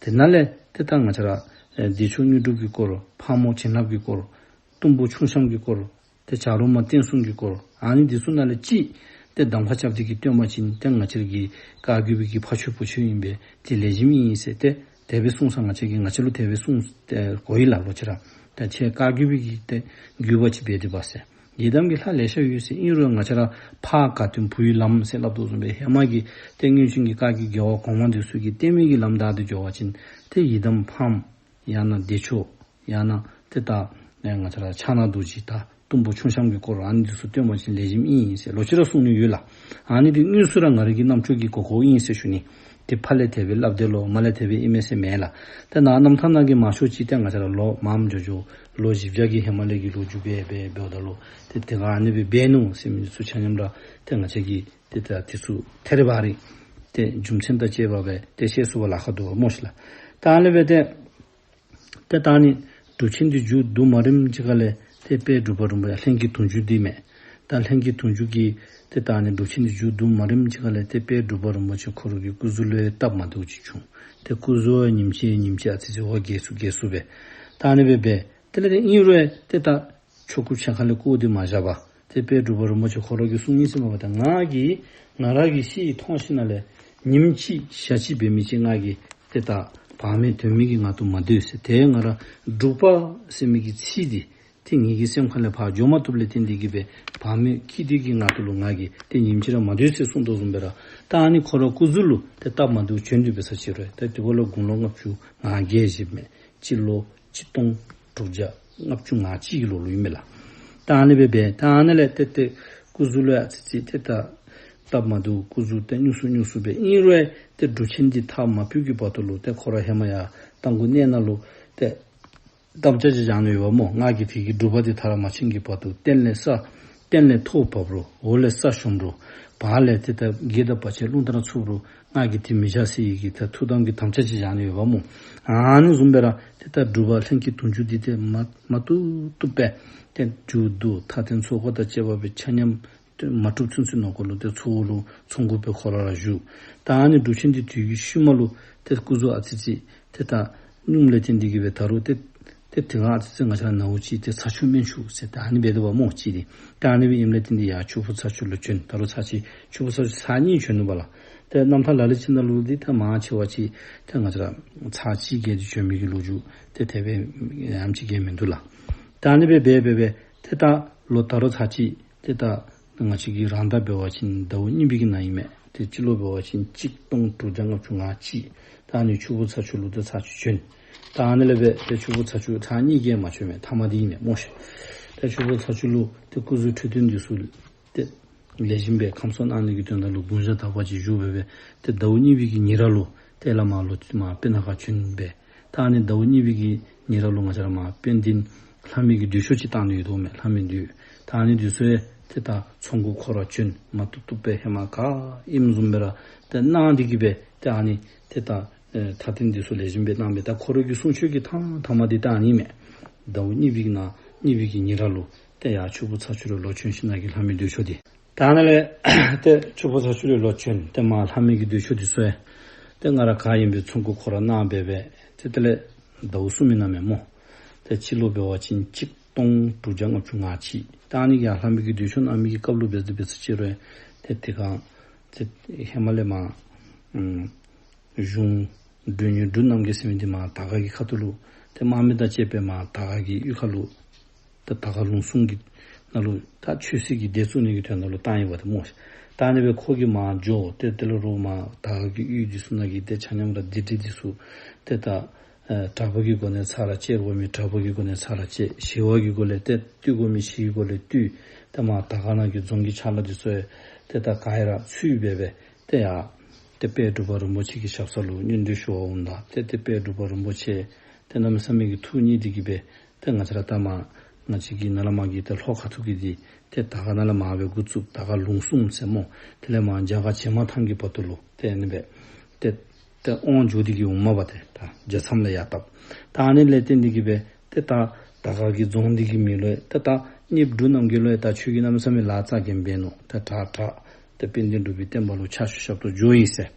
དེ་ནང་ལས་ཏེ་ད་ང་བཅས་ར་ཨེ་བདེ་མཆོག་དངོས་གྲུབ་ཀྱི་སྐོར། ཕག་མོ་བྱིན་རླབས་ཀྱི་སྐོར། གཏུམ་པོ་ཁྱུང་བཤམས་ཀྱི་སྐོར། ཏེ་བྱ་རོག་མ་བསྟན་སྲུང་གི་སྐོར། ཨ་ནི་འདི་ཚུ་ནང་ལས་ཅིག་ཏེ་གདམ་ཁ་རྐྱབ་སྟེ་གི་བསྟེན་པ་ཅིན་ཏེ་ང་བཅས་ར་གི་བཀའ་བརྒྱུད་པའི་གི་ཕ་ཆོས་བུ་ཆོས་ཨིན་པས། ཏེ་ལེགས་ཤོམ་ཨིན་ཟེར་ཏེ་དེ་སྦེ་གསུངས་ས་ང་བཅས་ཀྱིས་ང་བཅས་ལུ་དེ་སྦེ་གསུངས་ཏེ་གོ་ཡི་ལགས། ལོག་ཅི་ར་ད་ཁྱེད་བཀའ་བརྒྱུད་པའི་གི་ཏེ་བརྒྱུད་པ་ཅིག་འབད་དེ་འབད་ཟེར། ཡི་དམ་གྱི་ལྷ་ལེ་ཤ་ཡོད་ཟེར། ཨིན་རུང་ང་བཅས་ར་ཕ་དགའ་སྟོན་བུ་ཡི་ལམ་ཟེར་སླབ་དོ་བཟུམ་སྦེ་ཧེ་མ་གི་ཏེ་སྔོན་བྱོན་གྱི་བཀའ་བརྒྱུད་རྒྱལ་བ་གོང་མ་འདི་ཚུ་གིས་བསྟེན་མི་གི་ལམ་བདའ་སྟེ་འགྱོ་བ་ཅིན་ཏེ་ཡི་དམ་ཕམ་ཡང་ན་བདེ་མཆོག་ཡང་ན་ཏེ་ད་ང་བཅས་ར་ཕྱག་ན་རྡོ་རྗེ་དང་གཏུམ་པོ་ཁྱུང་བཤམས་ཀྱི་སྐོར་ཨ་ནི་འདི་ཚུ་བསྟེན་པ་ཅིན་ལེགས་ཤོམ་ཨིན་ཟེར་ལོག་ཅི་ར་གསུང་ནི་ཡོད་ལགས། ཨ་ནི་འདི་དངོས་སུ་ར་ང་ར་གི་རྣམ་ཅོ་གིས་གོ་གོཝ་ཨིན་ཟེར་ཞུ་ནི། ཏེ་ཕར་ལས་དེ་སྦེ་སླབ་དེས་ལོ་མར་ལས་དེ་སྦེ་ཨིན་མས་ཟེར་མེན་ལགས། ཏེ་ནཱ་རྣམ་ཐར་ནང་གི་མང་ཤོས་ཅིག་ཏེ་ང་བཅས་ར་ལོ་མངམ་འགྱོ་འགྱོ་ལོ་བཞི་བརྒྱ་གི་ཧེ་མ་ལས་ཀྱི་ལོ་རྒྱུས་སྦེ་སྦེ་འབདཝ་ད་ལུ་ཏེ་དེ་སྒང་ཨ་ནི་སྦེ་འབད་ནུག་ཟེར་མི་ཚུ་ཆ་མཉམ་ར་ཏེ་ང་བཅས་ཀྱིས་ཏེ་ད་དེ་ཚུ་ཐད་རི་བ་རི་ཏེ་རྒྱུ་མཚན་དང་བཅས་པ་སྦེ་ཏེ་ཤེས་ཚུགས་པར་ལཱ་ཁག་འདུག་པ་སྨོ་ཤིག་ལགས། ད་ཨ་ནི་སྦེ་ཏེ་ཏེ་ད་ཨ་ནི་སྒྲུབ་ཆེན་འདི་མཇུག་བསྡུ་མ་རནམ་ཅིག་ཁ་ལས་ཏེ་དཔལ་འབྲུག་པ་རིན་པོ་ཆེ་ལྷན་སྐྱེས་དུང་ཕྱུར་འདི་མས། ད་ལྷན་སྐྱེས་དུང་ཕྱུར་གྱིས་ཏེ་ད་ཨ་ནི་སྒྲུབ་ཆེན་འདི་མཇུག་བསྡུ་མ་རནམ་ཅིག་ཁ་ལས་ཏེ་དཔལ་འབྲུག་པ་རིན་པོ་ཆེ་ཁོ་ར་གི་སྐུ་གཟུགས་ལུ་སྟབས་མ་བདེཝ་ཅིག་བྱུང་། ཏེ་སྐུ་གཟུགས་ཉིནམ་ཅིག་ཉིནམ་ཅིག་ཨ་ཙི་ཙི་ཧོ་རྒས་སུ་རྒས་སུ་སྦེ་ད་ཨ་ནི་སྦེ་སྦེ་དེ་ལས་ཏེ་ཨིན་རུང་ཏེ་ད་ཆོ་ག་ཕྱག་ཁ་ལས་བཀོ་སྟེ་མ་བཞག་པར་ཏེ་དཔལ་འབྲུག་པ་རིན་པོ་ཆེ་ཁོ་ར་གིས་གསུང་ཡི་ཟེར་མས་པ། ད་ང་གིས་ང་ར་གི་ཤེས་མཐོང་ཤེས་ནང་ལས་ཉིནམ་གཅིག་ཞག་གཅིག་འབད་མི་ཅིག་ང་གིས་ཏེ་ད་བག་མེད་དོན་མེད་ཀྱི་ངང་དུ་མ་སྡོད་ཟེར། ཏེ་ང་ར་འབྲུག་པ་ཟེར་མི་གི་ཚིག་འདི་ཏེ་ངེ་གི་སེམས་ཁ་ལས་ཕར་འགྱོ་མ་བཏུབ་ལས་བརྟེན་ཏེ་གི་སྦེ་བག་མེད་སྐྱིད་སྡུག་གི་ངང་དུ་ལུ་ང་གིས་ཏེ་ཉིནམ་གཅིག་ར་མ་སྡོད་ཟེར་གསུངས་དོ་བཟུམ་སྦེ་ར་ད་ཨ་ནི་ཁོ་ར་སྐུ་གཟུགས་ལུ་ཏེ་སྟབས་མ་བདེཝ་བྱོན་ཏེ་འབད་ས་ཅིག་རུང་ཏེ་དེ་འབདཝ་ལས་དགུང་ལོ་ལྔ་བཅུ་ང་བརྒྱད་བཞེསཔ་མས། སྤྱི་ལོ་ཆིག་སྟོང་དྲུག་བརྒྱ་ལྔ་བཅུ་ང་གཅིག་གི་ལོ་ལུ་ཨིན་མས་ལགས། ད་ཨ་ནི་སྦེ་སྦེ་ད་ཨ་ནི་ལས་ཏེ་ཏེ་སྐུ་གཟུགས་ལུ་ཨ་ཙི་ཙི་ཏེ་ད་སྟབས་མ་བདེཝ་སྐུ་གཟུགས་ཏེ་སྙུང་སུ་སྙུང་སུ་སྦེ་ཨིན་རུང་ཏེ་སྒྲུབ་ཆེན་འདི་མཐར་མ་ཕུལ་གྱི་བར་དུ་ལུ་ཏེ་ཁོ་ར་ཧེ་མ་ཡར་རྟ་མགོ་གནས་ནང་ལུ་ཏེ་དམ་བཅའ་ཅིག་བཞག་ནི་ཡོདཔ་སྨོ། ང་གིས་དེ་གི་སྒྲུབ་པ་འདི་མཐར་མ་ཕྱིན་གྱི་བར་དུ་སྟེང་ལས་ས་སྟེང་ལས་ཐོག་བབས་རུང་འོག་ལས་ས་ཞོམ་རུང་བར་ལས་ཏེ་ད་བགེགས་དང་བར་ཆད་རླུང་ལྟར་འཚུབ་རུང་ང་གིས་དེ་མི་བཞག་ཟེར་བའི་གི་ད་ཐུགས་དམ་གྱི་དམ་བཅའ་ཅིག་བཞག་ནི་ཡོདཔ་སྨོ། ཨ་ནི་བཟུམ་སྦེ་ར་ཏེ་ད་འབྲུག་པ་ལྷན་སྐྱེས་དུང་ཕྱུར་འདི་ཏེ་མ་མ་བཏུབ་བཏུབ་སྦེ་ཏེ་མཇུག་བསྡུ་མཐའ་རྟེན་ཚོགས་འཁོར་དང་བཅས་པ་སྦེ་ཆ་མཉམ་ཏེ་མ་གྲུབ་ཚུན་ཚོད་ནང་འཁོད་ལུ་ཏེ་ཚོགས་ལུ་ཚོགས་འཁོར་སྦེ་ཁོ་ར་ར་བཞུགས། ད་ཨ་ནི་སྒྲུབ་ཆེན་འདི་དུས་ཀྱི་ཤུལ་མ་ལུ་ཏེ་སྐུ་གཟུགས་ཨ་ཙི་ཙི་ཏེ་ད་སྙུངམ་ལས་བརྟེན་ཏེ་གི་སྦེ་ད་རུང་ཏེ་ཏེ་དེ་སྒང་ཨ་ཙི་ཙི་ང་བཅས་ར་ནཝ་ཅིག་ཏེ་ཚ་ཆུ་སྨན་ཆུ་ཟེར་ད་ཨ་ནི་འབད་དོ་བ་སྨོ་ཅིག་ཏེ། ད་ཨ་ནི་སྦེ་ཨིནམ་ལས་བརྟེན་ཏེ་ཡར་ཆུ་སྦུག་ཚ་ཆུ་ལུ་བྱོན། ད་རུང་ཚར་གཅིག་ཆུ་སྦུག་ཚ་ཆུ་ཚར་གཉིས་བྱོན་ནུག་པ་ལགས། ཏེ་རྣམ་ཐར་ལ་ལུ་ཅིག་ནང་ལུ་འདི་ད་མང་ཆེ་བ་ཅིག་ཏེ་ང་བཅས་ར་ཚར་གཅིག་བརྒལ་ཏེ་བྱོན་མི་གི་ལོ་རྒྱུས་ཏེ་དེ་སྦེ་ཡང་ཅིག་གིས་མིན་འདུག་ལགས། ད་ཨ་ནི་སྦེ་སྦེ་སྦེ་སྦེ་ཏེ་ད་ལོ་ད་རུང་ཚར་གཅིག་ཏེ་ད་ང་བཅས་ཀྱི་རང་ཟླ་འབད་བ་ཅིན་ཟླཝ་གཉིས་པའི་གི་ནང་ཨིན་མས། ཏེ་སྤྱི་ལོ་འབད་བ་ཅིན་ཆིག་སྟོང་དྲུག་བརྒྱ་ལྔ་བཅུ་ང་གཅིག། ད་ཨ་ནི་ཆུ་སྦུག་ཚ་ཆུ་ལུ་ཏེ་ཚར་གཅིག་བྱོན། ད་ཨ་ནི་ལས་སྦེ་ཏེ་ཆུ་སྦུག་ཚ་ཆུ་ཚར་གཉིས་བརྒལ་མ་བྱོན་མས། ཐ་མ་འདི་ཨིན་མས་སྨོ་ཤིག། ཏེ་ཆུ་སྦུག་ཚ་ཆུ་ལུ་ཏེ་སྐུ་གཟུགས་འཕྲོད་བསྟེན་འདི་ཚུ་ཏེ་ལེགས་ཤོམ་སྦེ་ཁམས་གསོ་གནང་ནི་གི་དོན་དག་ལུ་དགུང་ཞག་དག་པ་ཅིག་བཞུགས་སྦེ་སྦེ་ཏེ་ཟླཝ་གཉིས་པའི་གི་ཉེ་རབས་ལུ་ཏེ་བླ་མ་ལོག་སྟེ་མར་སྤུ་ན་ཁ་བྱོན་སྦེ། ད་ཨ་ནི་ཟླཝ་གཉིས་པའི་གི་ཉེ་རབས་ལུ་ང་བཅས་ར་མར་དཔལ་ལྡན་ལྷ་མོའི་གི་མདུན་ཤོག་ཅིག་བཏང་ནི་ཡོད་དོ་མས། ལྷ་མོའི་མདུན། ད་ཨ་ནི་འདི་ཚུ་ཡང་ཏེ་ད་ཚོགས་འཁོར་ཁོ་ར་བྱོན། མ་བཏུབ་བཏུབ་སྦེ་ཧེ་མ་ག་ཨིནམ་བཟུམ་སྦེ་ར་ཏེ་གནང་སྟེ་གི་སྦེ་ཏེ་ཨ་ནི་ཏེ་ད་ ཨེ་མཐའ་རྟེན་འདི་ཚུ་ལེགས་ཤོམ་སྦེ་གནང་སྦེ་ད་ཁོ་ར་གི་གསུང་ཆོས་ཀྱི་མཐའ་མཐའ་མ་འདི་ད་ཨ་ནི་མས། ཟླཝ་གཉིས་པའི་ནང་གཉིས་པའི་གི་ཉེར་ལུ་ཏེ་ཡར་ཆུ་སྦུག་ཚ་ཆུ་ལུ་ལོག་བྱོན་ཞིནམ་ལས་ལྷ་མོའི་འདོད་ཆོག་འདི། ད་ཨ་ནི་ལས་ཏེ་ཆུ་སྦུག་ཚ་ཆུ་ལུ་ལོག་བྱོན་ཏེ་མར་ལྷ་མོའི་གི་འདོད་ཆོག་འདི་ཚུ་ཡང་ཏེ་སྔར་ག་ཨིནམ་སྦེ་ཚོགས་འགོ་ཁོ་ར་གནང་སྦེ་སྦེ་ཏེ་དེ་ལས་ཟླཝ་གསུམ་པའི་ནང་མས་སྨོ། ཏེ་སྤྱི་ལོ་འབད་བ་ཅིན་གཅིག་སྟོང་དྲུག་བརྒྱ་ལྔ་བཅུ་ང་གཅིག། ད་ཨ་ནི་གི་ཡར་ལྷ་མོའི་གི་འདོད་ཆོག་གནང་མི་གི་སྐབས་ལུ་འབད་དེ་འབད་ས་ཅིག་རུང་ཏེ་དེ་སྒང་ཏེ་ཧེ་མ་ལས་མར་ཨམ་གཞུང་མགྲོན་གཉེར་འབྲུག་རྣམ་རྒྱལ་ཟེར་མི་འདི་མར་དར་དཀར་གྱི་ཁ་ཐུག་ལུ་ཏེ་དམག་མི་དང་བཅས་པའི་མར་དར་དཀར་གྱི་གཡུས་ཁ་ལུ་ད་དར་དཀར་ལུང་གསུམ་གྱི་ནང་ལུ་ད་ཆོས་སྲིད་ཀྱི་སྡེ་བཙུགས་ནི་གི་དོན་དག་ལུ་བཏང་ཡི་པ་ཏེ་སྨོ། ད་ཨ་ནི་སྦེ་ཁོ་གིས་མར་འགྱོ་སྟེ་དེ་ལས་རོགས་མར་དར་དཀར་གྱི་གཡུས་འདི་ཚུ་ནང་གི་ཏེ་ཆ་མཉམ་ར་སྡེ་ཁྲི་འདི་ཚུ་ཏེ་ད་ཨེ་དྲག་པོ་གི་སྒོ་ནས་ཚར་ར་བཅད། རོགས་མི་དྲག་པོ་གི་སྒོ་ནས་ཚར་ར་བཅད། ཞི་བ་གི་སྒོ་ལས་ཏེ་བཏུལ་དགོ་མི་ཞི་བའི་སྒོ་ལས་བཏུལ། ཏེ་མར་དར་དཀར་ནང་གི་རྫོང་གི་ཕྱག་ལཱ་འདི་ཚུ་ཡང་ཏེ་ད་ག་ར་ཚུད་སྦེ་སྦེ་ཏེ་ཡར་ཏེ་དཔལ་འབྲུག་པ་རིན་པོ་ཆེ་གི་ཞབས་ས་ལུ་སྙན་སྒྲོན་ཞུ་བར་འོངམ་ད་ཏེ་ཏེ་དཔལ་འབྲུག་པ་རིན་པོ་ཆེ་ཏེ་གནམ་མེད་ས་མེད་ཀྱི་ཐུགས་མཉེས་ཏེ་གིས་སྦེ་ཏེ་ང་བཅས་ར་ད་མར་ང་བཅས་ཀྱི་ནཱ་ལས་མར་གྱི་ཏེ་ལྷོ་ཁ་ཐུག་གི་འདི་ཏེ་དར་དཀར་ནང་ལས་མར་སྦེ་འགོ་བཙུགས་དར་དཀར་ལུང་གསུམ་ཟེར་སྨོ། དེ་ལས་མར་རྒྱ་གར་བྱེ་མ་ཐང་གི་བར་དུ་ལུ་ཏེ་ཨ་ནི་སྦེ་ཏེ་ཏེ་དབང་འཇུག་སྟེ་གིས་འོངམ་མས་པ་ཏེ་ད་རྒྱ་མཚམས་ལས་ཡར་བཏབ། ད་ཨ་ནི་ལས་བརྟེན་ཏེ་གིས་སྦེ་ཏེ་ད་དར་དཀར་གྱི་རྫོང་འདི་གི་མིང་ལུ་ཡང་ཏེ་ད་གཉེརཔ་འབྲུག་རྣམ་རྒྱལ་ལུ་ཡང་ད་ཁྱོད་ཀྱིས་གནམ་མེད་ས་མེད་ལཱ་རྩ་འགེངས་འབད་ནུག། ད་དྲག་དྲག་ཏེ་དཔལ་ལྡན་འབྲུག་པའི་བསྟན་པ་ལུ་ཕྱག་ཞུ་ཞབས་ཏོག་འགྱོ་ཡི་ཟེར།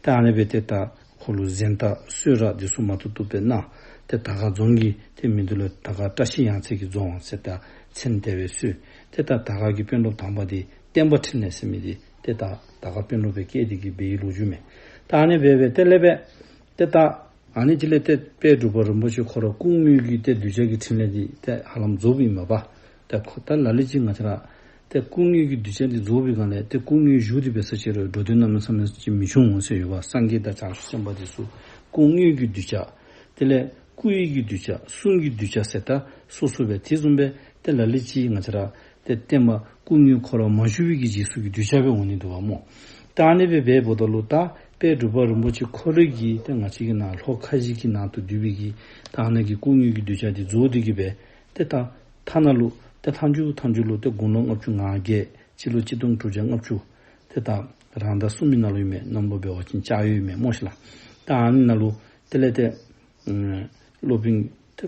ད་ཨ་ནི་སྦེ་ཏེ་ད་ཁོ་ལུ་གཟེངས་རྟགས་གསོལ་རས་འདི་ཚུ་མ་ཐུབ་ཐུབ་སྦེ་གནང་། ཏེ་དར་དཀར་རྫོང་གི་ཏེ་མིང་འདི་ལུ་དར་དཀར་བཀྲ་ཤིས་ཡང་རྩེ་གི་རྫོང་ཟེར་ད་མཚན་དེ་སྦེ་གསོལ། ཏེ་ད་དར་དཀར་གྱི་དཔོན་སློབ་དང་པ་འདི་བསྟན་པ་འཕྲིན་ལས་ཟེར་མི་འདི་ཏེ་ད་དར་དཀར་དཔོན་སློབ་སྦེ་བསྐོས་ཏེ་གིས་འབད་བའི་ལོ་རྒྱུས་མས། ད་ཨ་ནི་སྦེ་སྦེ་དེ་ལས་སྦེ་ཏེ་ད་ཨ་ནི་དེ་ལས་ཏེ་དཔལ་འབྲུག་པ་རིན་པོ་ཆེ་ཁོ་ར་སྐུ་དངོས་ཀྱི་ཏེ་གདུལ་བྱ་གི་འཕྲིན་ལས་འདི་ཏེ་ཧ་ལམ་རྫོགསཔ་ཨིན་མས་པ། ཏེ་ཁོ་ད་ལ་ལུ་ཅིག་ང་བཅས་ར་ཏེ་སྐུ་དངོས་ཀྱི་གདུལ་བྱ་འདི་རྫོགས་པའི་སྒང་ལས་ཏེ་སྐུ་དངོས་བཞུགས་ཏེ་འབད་ས་ཅིག་རུང་འགྲོ་དོན་གནམ་མེད་ས་མེད་ཅིག་མི་འབྱུང་ཟེར་ཡོད་པ། སངས་རྒྱས་དང་བྱང་ཆུབ་སེམས་དཔའ་འདི་ཚུ་སྐུ་དངོས་ཀྱི་གདུལ་བྱ། དེ་ལས་སྐུ་ཡི་གི་གདུལ་བྱ། གསུང་གི་གདུལ་བྱ་ཟེར་ད་སོ་སོ་སྦེ་དེ་བཟུམ་སྦེ་ཏེ་ལ་ལུ་ཅིག་ང་བཅས་ར་ཏེ་བསྟན་པ་སྐུ་དངོས་ཁོ་ར་མ་བཞུགས་པའི་གི་རྗེས་སུ་གི་གདུལ་བྱ་སྦེ་འོང་ནི་འདུག་པ་སྨོ། ད་ཨ་ནི་སྦེ་འབདཝ་ད་ལུ་ད་དཔལ་འབྲུག་པ་རིན་པོ་ཆེ་ཁོ་རའི་གི་ཏེ་ང་བཅས་ཀྱི་ནཱ་ལྷོ་ཁ་བཞི་གི་ནང་དུ་འདུས་པའི་གི་ད་ཨ་ནི་གི་སྐུ་དངོས་ཀྱི་གདུལ་བྱ་འདི་རྫོགས་ཏེ་གིས་སྦེ་ཏེ་ད་ཐ་ན་ལུ་ཏེ་མཐའ་མཇུག་མཐའ་མཇུག་ལུ་ཏེ་དགུང་ལོ་ལྔ་བཅུ་ང་བརྒྱད་སྤྱི་ལོ་གཅིག་སྟོང་དྲུག་བརྒྱ་ལྔ་བཅུ་ཏེ་ད་རང་ཟླ་གསུམ་པའི་ནང་ལུ་ཨིན་མས། གནམ་ལོ་འབད་བ་ཅིན་ལྕགས་ཡོས་ཨིན་མས་སྨོ་ཤིག་ལགས། ད་ཨ་ནི་ནང་ལུ་དེ་ལས་ཏེ་ཨམ་སློབ་དཔོན་ཏེ་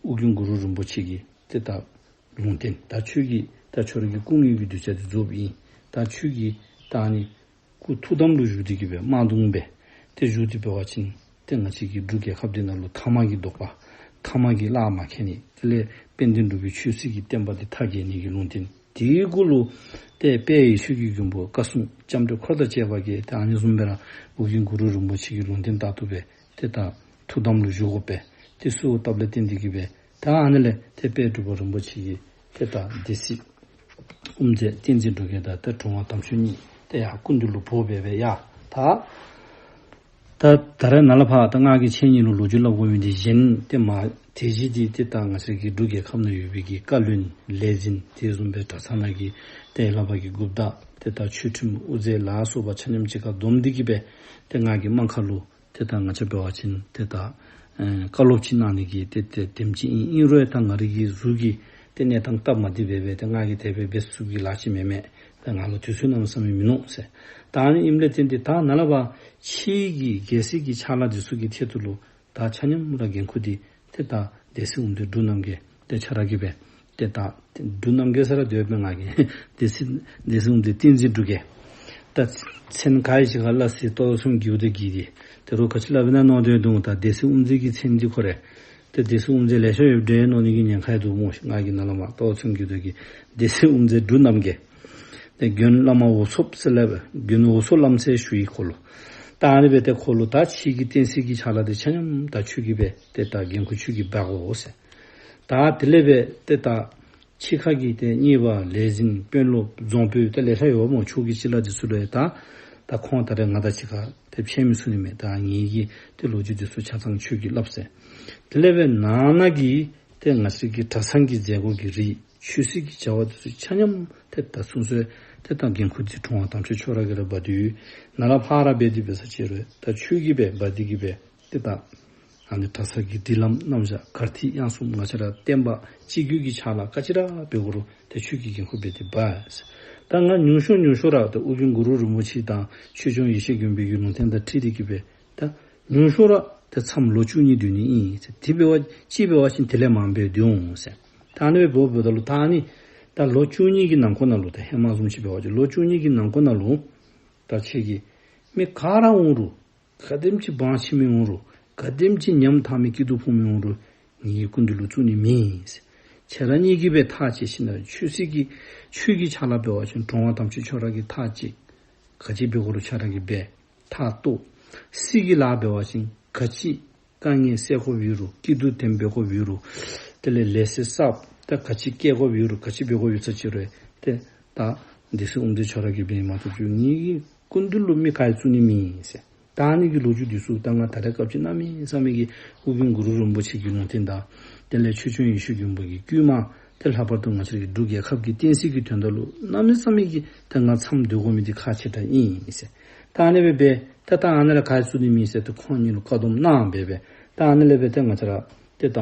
ཨོ་རྒྱན་གུ་རུ་རིན་པོ་ཆེ་གིས་ཏེ་ད་ལུང་བསྟན། ད་ཁྱོད་ཀྱི་ད་ཁྱོད་ར་གི་སྐུ་དངོས་ཀྱི་གདུལ་བྱ་འདི་རྫོགསཔ་ཨིན། ད་ཁྱོད་ཀྱིས་ད་ཨ་ནི་སྐུ་ཐུགས་དམ་ལུ་བཞུགས་ཏེ་གིས་སྦེ་དམར་གདུང་སྦེ་ཏེ་བཞུགས་ཏེ་འབད་བ་ཅིན་ཏེ་ང་བཅས་ཀྱི་འབྲུག་རྒྱལ་ཁབ་འདི་ནང་ལུ་ཐ་མག་གི་དོགས་པ་ཐ་མག་གི་གླགས་མ་ཁེལ་ནི། དེ་ལས་དཔལ་ལྡན་འབྲུག་པའི་ཆོས་སྲིད་ཀྱི་བསྟན་པ་འདི་མཐའ་རྒྱས་ནི་གི་ལུང་བསྟན། དེའི་གུ་ལུ་ཏེ་དཔལ་ཡེ་ཤེས་ཀྱི་མགོན་པོ་བཀའ་སྲུང་ལྕམ་དྲལ་འཁོར་དང་བཅས་པ་གིས་ཏེ་ཨ་ནི་བཟུམ་སྦེ་ར་ཨོ་རྒྱན་གུ་རུ་རིན་པོ་ཆེ་གི་ལུང་བསྟན་ལྟར་དུ་སྦེ་ཏེ་ད་ཐུགས་དམ་ལུ་བཞུགས་དགོ་པས། ཏེ་གསོལཝ་བཏབ་ལས་བརྟེན་ཏེ་གིས་སྦེ་ད་ཨ་ནི་ལས་ཏེ་དཔལ་འབྲུག་པ་རིན་པོ་ཆེ་གིས་ཏེ་ད་སྡེ་སྲིད་དབུ་མཛད་བསྟན་འཛིན་འབྲུག་རྒྱས་དང་ཏེ་དྲུང་པ་དམ་ཆོས་གཉིས་ཏེ་ཡར་སྐུ་མདུན་ལུ་འབོ་སྦེ་སྦེ་ཡ་ད་ད་ད་རེས་ནཱ་ལས་ཕར་ད་ང་གིས་ཁྱེད་གཉིས་ལུ་ལོ་རྒྱུས་སླབ་དགོ་མི་འདི་གཞན་ཏེ་མ་དེ་གཞི་འདི་ཏེ་ད་ང་བཅས་ཀྱི་འབྲུག་རྒྱལ་ཁབ་ནང་ཡོད་པའི་གི་བཀའ་བློན་ལས་འཛིན་དེ་བཟུམ་སྦེ་གྲྭ་ཚང་ནང་གི་ཏེ་ལྷ་པ་གི་འགོཔ་དང་ཏེ་ད་ཆོས་ཁྲིམས་དབུ་མཛད་ལ་སོགས་པ་ཆ་མཉམ་གཅིག་ཁར་བསྡོམས་ཏེ་གིས་སྦེ་ཏེ་ང་གིས་དམངས་ཁ་ལུ་ཏེ་ད་ང་བཅས་འབད་བ་ཅིན་ཏེ་ད་ཨེ་བཀའ་སློབ་ཅིག་གནང་ནི་གི་ཏེ་ཏེ་དེམ་ཅིག་ཨིན། ཨིན་རུང་ཡང་ད་ང་རའི་གི་གཟུགས་ཀྱི་ཏེ་གནས་སྟངས་སྟབས་མ་བདེ་སྦེ་སྦེ་ཏེ་ང་གིས་དེ་སྦེ་འབད་ཚུགས་ཀྱི་ལཱ་ཅིག་མེན་མས། ཏེ་ང་ལུ་དུས་ཚོད་གནམ་མེད་ས་མེད་མིན་ནུག་ཟེར། ད་ཨ་ནི་ཨིནམ་ལས་བརྟེན་ཏེ་ད་ནཱ་ལས་ཕར་ཕྱི་གི་རྒྱལ་སྲིད་ཀྱི་ཕྱག་ལཱ་འདི་ཚུ་གི་ཐད་དུ་ལུ་ད་ཆ་མཉམ་ར་འགན་ཁུར་འདི་ཏེ་ད་སྡེ་སྲིད་དབུ་མཛད་འབྲུག་རྣམ་རྒྱལ་ཏེ་ཁྱོད་ར་གིས་སྦེ་ཏེ་ད་འབྲུག་རྣམ་རྒྱལ་ཟེར་ར་འདོད་པས་ང་གིས། སྡེ་སྲིད་སྡེ་སྲིད་དབུ་མཛད་བསྟན་འཛིན་འབྲུག་རྒྱས། ད་མཚན་ག་ཡི་ཅིག་ཁར་སླབ་ཟེར་ཏོག་ཙམ་འགྱུར་ཏེ་གིས་ཏེ་དེ་རུང་ག་ཅི་སླབ་ཨིན་ན་མནོ་སྟེ་འདུག། ད་སྡེ་སྲིད་དབུ་མཛད་ཀྱི་མཚན་འདི་ཁོ་རེ་ཏེ་སྡེ་སྲིད་དབུ་མཛད་ལེ་ཤ་ཡོདཔ་འདྲས་མནོ་ནི་གི་ཉེན་ཁ་ཡང་འདུག་སྨོ་ཤིག། ང་གིས་ནཱ་ལས་མར་ཏོག་ཙམ་འགྱུར་ཏེ་གིས་སྡེ་སྲིད་དབུ་མཛད་འབྲུག་རྣམ་རྒྱལ། ཏེ་མགོན་བླ་མ་འོབས་མཚོ་ཟེར་སླབ་པས། མགོན་འོབས་མཚོ་བླམ་ཟེར་ཞུ་ཡི་ཁོ་ལུ། ད་ཨ་ནི་སྦེ་ཏེ་ཁོ་ལུ་ད་ཕྱི་གི་བསྟན་སྲིད་ཀྱི་ཕྱག་ལཱ་འདི་ཆ་མཉམ་ད་ཁྱོད་ཀྱིས་སྦེ་ཏེ་ད་འགན་ཁུར་ཁྱོད་ཀྱིས་འབག་དགོ་ཟེར། ད་དེ་ལས་སྦེ་ཏེ་ད་ཕྱི་ཁ་གི་ཏེ་གཉེར་པ་ལས་འཛིན་དཔོན་སློབ་རྫོང་དཔོན་ཏེ་ལེ་ཤ་ཡོད་སྨོ། ཕྱོགས་ཀྱི་སྤྱི་བླ་འདི་ཚུ་ལུ་ཡང་ད་ད་ཁོང་ད་རེས་ང་དང་གཅིག་ཁར་ཏེ་ཕྱད་མི་ཚུགས་ནི་མས། ད་ངེ་གི་ཏེ་ལོ་རྒྱུས་འདི་ཚུ་ཆ་ཚང་ཁྱོད་ཀྱིས་སླབ་ཟེར། དེ་ལས་སྦེ་ནང་ན་གི་ཏེ་ང་བཅས་ཀྱི་གྲྭ་ཚང་གི་མཛད་སྒོ་གི་རིགས་ཆོས་སྲིད་ཀྱི་བྱ་བ་འདི་ཚུ་ཆ་མཉམ་ཏེ་ད་སོ་སོའི་ཏེ་ད་འགན་ཁུར་འདི་དྲུང་པ་དམ་ཆོས་ཁྱོད་ར་གིས་ར་འབག་སྟེ་ཡོད། ནཱ་ལས་ཕར་ར་འབད་དེ་འབད་ས་ཅིག་རུང་ད་ཁྱོད་ཀྱིས་སྦེ་འབག་སྟེ་གིས་སྦེ་ཏེ་ད་ཨ་ནི་གྲྭ་ཚང་གི་སྒྲིག་ལམ་རྣམ་གཞག་གར་ཐིག་དབྱངས་གསུམ་ང་བཅས་ར་བསྟན་པ་གཅིག་གྱུར་གྱི་ཕྱག་ལཱ་ག་ཅི་ར་འབད་དགོ་རུང་ཏེ་ཁྱོད་ཀྱིས་འགན་ཁུར་འབད་དེ་འབག་ཟེར། ད་ང་ཉུང་ཤོས་ཉུང་ཤོས་ར་ད་ཨོ་རྒྱན་གུ་རུ་རིན་པོ་ཆེ་དང་ཆོས་སྐྱོང་ཡེ་ཤེས་མགོན་པོའི་གི་ལུང་བསྟན་དང་འཁྲིལ་ཏེ་གིས་སྦེ་ད་ ཉུང་ཤོས་ར་ཏེ་མཚམས་ལོ་བཅུ་གཉིས་སྡོད་ནི་ཨིན་ཟེར། དེ་འབད་བ་ཅིན་འབད་བ་ཅིན་དེ་ལས་མངམ་སྦེ་སྡོད་འོང་ཟེར། ད་ཨ་ནི་སྦེ་འབདཝ་ད་ལུ་ད་ཨ་ནི་ད་ལོ་བཅུ་གཉིས་ཀྱི་ནང་འཁོད་ནང་ལུ་ད་ཧེ་མ་བཟུམ་ཅིག་འབད་བ་ཅིན་ལོ་བཅུ་གཉིས་ཀྱི་ནང་འཁོད་ནང་ལུ་ད་ཁྱོད་ཀྱིས་མི་ག་ར་འོང་རུང་ག་དེམ་ཅིག་དབང་ཆེ་མི་འོང་རུང་ག་དེམ་ཅིག་ཉམ་ཐག་མི་སྐྱིད་སྡུག་ཕོག་མི་འོང་རུང་ངེའི་སྐུ་མདུན་ལུ་བཙུགས་ནི་མེད་ཟེར། ཁྱེད་ར་གཉིས་ཀྱིས་སྦེ་ཐག་བཅད་ཞིནམ་ལས་ཆོས་སྲིད་ཀྱི་ཆོས་ཀྱི་ཆ་ལུ་འབད་བ་ཅིན་གྲོང་པ་དམ་ཆོས་ཁྱོད་ར་གིས་ཐག་བཅད། ག་ཅི་འབད་དགོ་རུང་ཁྱོད་ར་གིས་འབད། ཐག་བཏོག། སྲིད་ཀྱི་ལཱ་འབད་བ་ཅིན་ག་ཅི་དཀའ་ངལ་སེལ་དགོཔ་ཡོད་རུང་སྐྱིད་སྡུག་དེམ་འབད་དགོཔ་ཡོད་རུང་དེ་ལས་ལས་སེལ་གསརཔ་ད་ག་ཅི་བཀལ་དགོཔ་ཡོད་རུང་ག་ཅི་འབད་དགོཔ་ཡོད་ས་ཅིག་རུང་ཏེ་ད་སྡེ་སྲིད་དབུ་མཛད་ཁྱོད་ར་གིས་འབད་མ་གཏོགས་ངེའི་སྐུ་མདུན་ལུ་མི་ག་ཡང་བཙུགས་ནི་མེད་ཟེར། ད་ཨ་ནི་གི་ལོ་རྒྱུས་འདི་ཚུ་ད་ང་ད་རེས་སྐབས་ཅིག་གནམ་མེད་ས་མེད་ཀྱི་ཨོ་རྒྱན་གུ་རུ་རིན་པོ་ཆེ་གི་ལུང་བསྟན་དང་དེ་ལས་ཆོས་སྐྱོང་ཡེ་ཤེས་མགོན་པོ་གི་བསྐུལ་མ་ཏེ་ལྷག་པར་དུ་ང་བཅས་ར་གི་འབྲུག་རྒྱལ་ཁབ་ཀྱི་བསྟན་སྲིད་ཀྱི་དོན་དག་ལུ་གནམ་མེད་ས་མེད་ཀྱི་ད་ང་མཚམས་སྡོད་དགོ་མི་འདི་ཁག་ཆེ་དྲགས་ཨིན་ཟེར། ད་ཨ་ནི་སྦེ་འབད་ད་ད་ཨ་ནི་ལས་ག་ཡང་བཙུགས་ནི་མེད་ཟེར་ཏེ་ཁོང་གཉིས་ལུ་བཀའ་སྡོམ་གནང་སྦེ་འབད་ད་ཨ་ནི་ལས་འབད་ཏེ་ང་བཅས་ར་ཏེ་ད་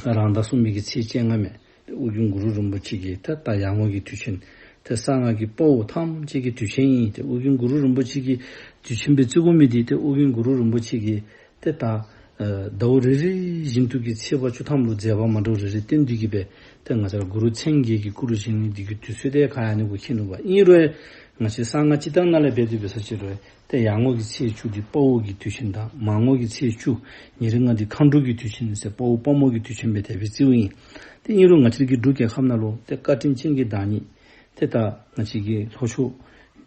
རང་ཟླ་གསུམ་པའི་གི་ཚེས་བཅོ་ལྔ་མས། ཏེ་ཨོ་རྒྱན་གུ་རུ་རིན་པོ་ཆེ་གི་ཏེ་ད་ཡར་ངོ་གི་དུས་ཆེན་ཏེ་གསང་སྔགས་ཀྱི་དཔའ་བོ་ཐམས་ཅད་ཀྱི་དུས་ཆེན་ཨིན། ཏེ་ཨོ་རྒྱན་གུ་རུ་རིན་པོ་ཆེ་གི་དུས་ཆེན་སྦེ་བརྩི་དགོ་མི་འདི་ཏེ་ཨོ་རྒྱན་གུ་རུ་རིན་པོ་ཆེ་གི་ཏེ་ད་ཨ་ཟླཝ་རེ་རེ་བཞིན་དུ་གི་ཚེས་པ་བཅུ་ཐམ་ལུ་མཛད་པ་མ་འདྲཝ་རེ་རེ་བསྟན་ཏེ་གི་སྦེ་ཏེ་ང་བཅས་ར་གུ་རུ་མཚན་བརྒྱད་ཀྱི་སྐུ་རུ་བཞེངས་ནི་འདི་གི་དུས་ཚོད་དེ་ག་ཡང་ཨ་ནི་གུ་འཁེལ་ནུག་པ། ཨིན་རུང་ང་བཅས་གསང་སྔགས་སྤྱིར་བཏང་ནང་ལས་འབད་དེ་འབད་ས་ཅིག་རུང་ཏེ་ཡར་ངོ་གི་ཚེས་བཅུ་འདི་དཔའ་བོ་གི་དུས་ཆེན་དང་མར་ངོ་གི་ཚེས་བཅུ་ཉེར་ལྔ་འདི་མཁའ་འགྲོ་གི་དུས་ཆེན་ཟེར་དཔའ་བོ་དཔའ་མོ་གི་དུས་ཆེན་སྦེ་དེ་སྦེ་བརྩིཝ་ཨིན། ཏེ་ཨིན་རུང་ང་བཅས་ཀྱི་འབྲུག་རྒྱལ་ཁབ་ནང་ལུ་ཏེ་བཀའ་དྲིན་ཅན་གྱི་བདག་ཉིད་ཏེ་ད་ང་བཅས་ཀྱི་ལྷོ་ཕྱོགས་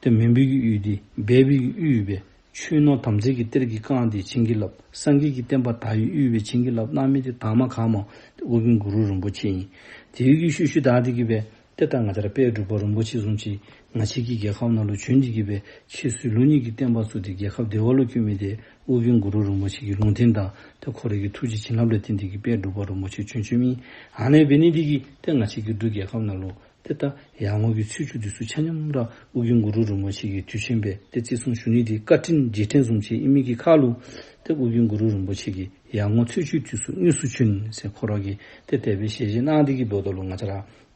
ཏེ་མོན་པའི་གི་ཡུལ་འདི་སྦས་པའི་གི་ཡུལ་སྦེ་ཆོས་ནོར་དམ་རྫས་ཀྱི་གཏེར་གྱིས་བཀང་སྟེ་བྱིན་གྱིས་བརླབས། སངས་རྒྱས་ཀྱི་བསྟན་པ་དར་བའི་ཡུལ་སྦེ་བྱིན་གྱིས་བརླབས་གནང་མི་འདི་དང་པ་ག་སྨོ། ཏེ་ཨོ་རྒྱན་གུ་རུ་རིན་པོ་ཆེ་ཨིན། དེ་གི་ཤུལ་ཤུལ་བདའ་སྟེ་གི་སྦེ་ཏེ་ད་ང་བཅས་ར་དཔལ་འབྲུག་པ་རིན་པོ་ཆེ་བཟུམ་ཅིག་ང་བཅས་ཀྱི་རྒྱལ་ཁབ་ནང་ལུ་བྱོན་ཏེ་གི་སྦེ་ཆོས་སྲིད་ལུགས་གཉིས་ཀྱི་བསྟན་པ་བཙུགས་ཏེ་རྒྱལ་ཁབ་བདེ་བ་ལུ་བཀོད་མི་འདི་ཨོ་རྒྱན་གུ་རུ་རིན་པོ་ཆེ་གི་ལུང་བསྟན་དང་ཏེ་ཁོ་རའི་གི་ཐུགས་རྗེ་བྱིན་རླབས་ལས་བརྟེན་ཏེ་གི་དཔལ་འབྲུག་པ་རིན་པོ་ཆེ་བྱོན་བྱོནམ་ཨིན། ཨ་ནི་འབད་ནི་འདི་གིས་ཏེ་ང་བཅས་ཀྱི་འབྲུག་རྒྱལ་ཁབ་ནང་ལུ་ཏེ་ད་ཡར་ངོ་གི་ཚེས་བཅུ་འདི་ཚུ་ཆ་མཉམ་ར་ཨོ་རྒྱན་གུ་རུ་རིན་པོ་ཆེ་གི་དུས་ཆེན་སྦེ་ཏེ་བརྩི་སྲུང་ཞུ་ནི་འདི་བཀའ་དྲིན་རྗེས་དྲན་བཟུམ་ཅིག་ཨིན་མི་གི་ཁར་ལུ་ཏེ་ཨོ་རྒྱན་གུ་རུ་རིན་པོ་ཆེ་གིས་ཡར་ངོ་ཚེས་བཅུའི་དུས་སུ་དངོས་སུ་བྱོན་ཟེར་ཁོ་ར་གིས་ཏེ་དེ་སྦེ་ཞལ་བཞེས་གནང་སྟེ་གི་འབདཝ་ད་ལུ་ང་བཅས་ར་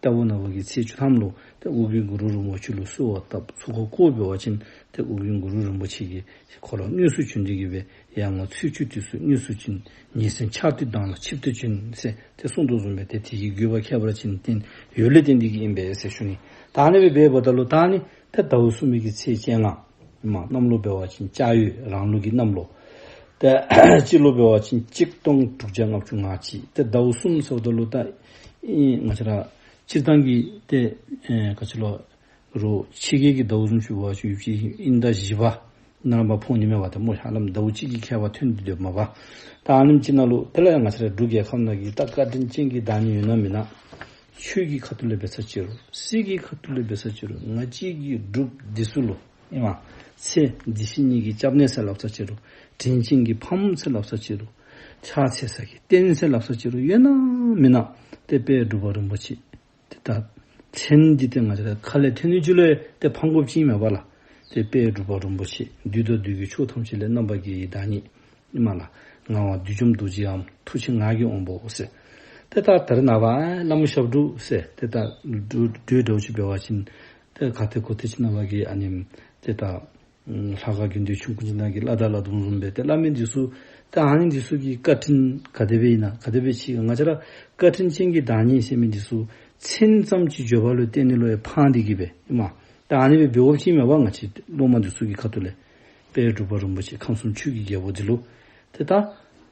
ལྟ་བུ་ན་བུ་གི་ཚེས་བཅུ་ཐམ་ལུ་ཏེ་ཨོ་རྒྱན་གུ་རུ་རིན་པོ་ཆེ་ལུ་གསོལ་བ་བཏབ་ཚུགས་ཁོ་བཀོད་འབད་བ་ཅིན་ཏེ་ཨོ་རྒྱན་གུ་རུ་རིན་པོ་ཆེ་གིས་ཁོ་ར་དངོས་སུ་བྱོན་ཏེ་གི་སྦེ་ཡར་ངོ་ཚེས་བཅུ་དུས་སུ་དངོས་སུ་བྱོན། ཉིན་མཚན་ཆར་དུས་མདངས་ལ་ཆིབས་ཏེ་བྱོན་ཟེར་ཏེ་གསུངས་དོ་བཟུམ་སྦེ་ཏེ་དེ་གི་དགོས་པ་ཁྱད་པར་ཅན་བསྟན་ཡོད་ལས་བརྟེན་ཏེ་གི་ཨིན་པས་ཟེར་ཞུ་ནི། ད་ཨ་ནི་སྦེ་འབདཝ་ད་ལུ་ད་ཨ་ནི་ཏེ་ཟླཝ་གསུམ་པའི་གི་ཚེས་བཅོ་ལྔ་མ་གནམ་ལོ་འབད་བ་ཅིན་ལྕགས་ཡོས་རང་ལུགས་ཀྱི་གནམ་ལོ། ཏེ་སྤྱི་ལོ་འབད་བ་ཅིན་གཅིག་སྟོང་དྲུག་བརྒྱ་ལྔ་བཅུ་ང་གཅིག། ཏེ་ཟླཝ་གསུམ་ཟེརཝ་ད་ལུ་ད་ཨིན་ང་བཅས་ར་སྤྱིར་བཏང་གི་ཏེ་ཨེ་ག་ཅི་ལོ་རུང་ཕྱི་རྒྱལ་གྱི་ཟླཝ་བཟུམ་ཅིག་འབད་བ་ཅིན་ཡུདཔ་ཅིག་དབྱིན་ཟླ་བཞི་པ་ནང་པ་ཕོག་ནི་མས་པ། ཏེ་སྨོ་ཧ་ལམ་ཟླཝ་གཅིག་གི་ཁྱད་པར་ཐོན་ཏེ་སྡོདཔ་མས་པ། ད་ཨ་ནེམ་ཅིག་ནང་ལུ་དེ་ལས་ང་བཅས་ར་འབྲུག་རྒྱལ་ཁབ་ནང་གི་ད་བཀའ་དྲིན་ཅན་གྱི་བདག་ཉིད་ཡོད་ན་མེད་ན་ཆོས་ཀྱི་ཁ་ཐུག་ལས་འབད་ས་ཅིག་རུང་སྲིད་ཀྱི་ཁ་ཐུག་ལས་འབད་ས་ཅིག་རུང་ང་བཅས་ཀྱི་འབྲུགཔ་འདི་ཚུ་ལུ་ཨིན་མས། ཚེ་འདི་ཕྱི་གཉིས་ཀྱི་སྐྱབས་གནས་ཟེར་སླབ་ས་ཅིག་རུང་དྲིན་ཅན་གྱི་ཕམ་ཟེར་སླབ་ས་ཅིག་རུང་ཕྱག་འཚལ་ས་གི་རྟེན་ཟེར་སླབ་ས་ཅིག་རུང་ཡོད་ན་མེད་ན་ཏེ་དཔལ་འབྲུག་པ་རིན་པོ་ཆེ་ཏེ་ད་མཚན་འདི་ཏེ་ང་བཅས་ར་ཁ་ལས་ཐོན་ནི་ཅིག་ལུ་ཏེ་ཕངས་དགོཔ་ཅིག་མེད་པ་ལགས། ཏེ་དཔལ་འབྲུག་པ་རིན་པོ་ཆེ་བདུད་དང་བདུད་ཀྱི་ཕྱོགས་ཐམས་ཅད་ལས་རྣམ་པར་རྒྱལ་བའི་བདག་ཉིད་ཨིན་མས་ལགས། ངག་དབང་བདུད་འཇོམས་རྡོ་རྗེའམ་མཐུ་ཆེན་ངག་གི་དབང་པོ་ཟེར། ཏེ་ད་ད་རེས་ནངས་པ་བླམ་ཞབས་དྲུང་ཟེར་ཏེ་ད་འགྲོ་འགྲོ་འདྲཝ་ཅིག་འབད་བ་ཅིན་ཏེ་ག་ཏེ་གོ་ཏེ་ཅིག་ནང་པ་གི་ཨ་ནེམ་ཏེ་ད་ལྷ་ཁང་དགེ་འདུན་ཆུང་ཀུ་ཅིག་ནང་གི་བླ་དྭགས་བླ་སྡོམ་བཟུམ་སྦེ་ཏེ་བླ་མའི་འདི་ཚུ་ཏེ་ཨ་ནི་འདི་ཚུ་གི་བཀའ་དྲིན་ག་དེ་སྦེ་ཨིན་ན་ག་དེ་སྦེ་ཆེ་ང་བཅས་ར་བཀའ་དྲིན་ཅན་གྱི་བདག་ཉིད་ཟེར་མི་འདི་ཚུ་མཚན་ཙམ་ཅིག་བརྗོད་པ་ལུ་བརྟེན་ནི་ལུ་ཡང་ཕངས་ཏེ་གི་སྦེ་ཨིན་མས། ད་ཨ་ནི་སྦེ་འབད་དགོཔ་ཅིག་མེད་པ། ང་བཅས་སློབ་མ་འདི་ཚུ་གི་ཁ་ཐུག་ལས་དཔལ་འབྲུག་པ་རིན་པོ་ཆེ་ཁམས་གསུམ་ཆོས་ཀྱི་རྒྱལ་པོ་འདི་ལུ་ཏེ་ད་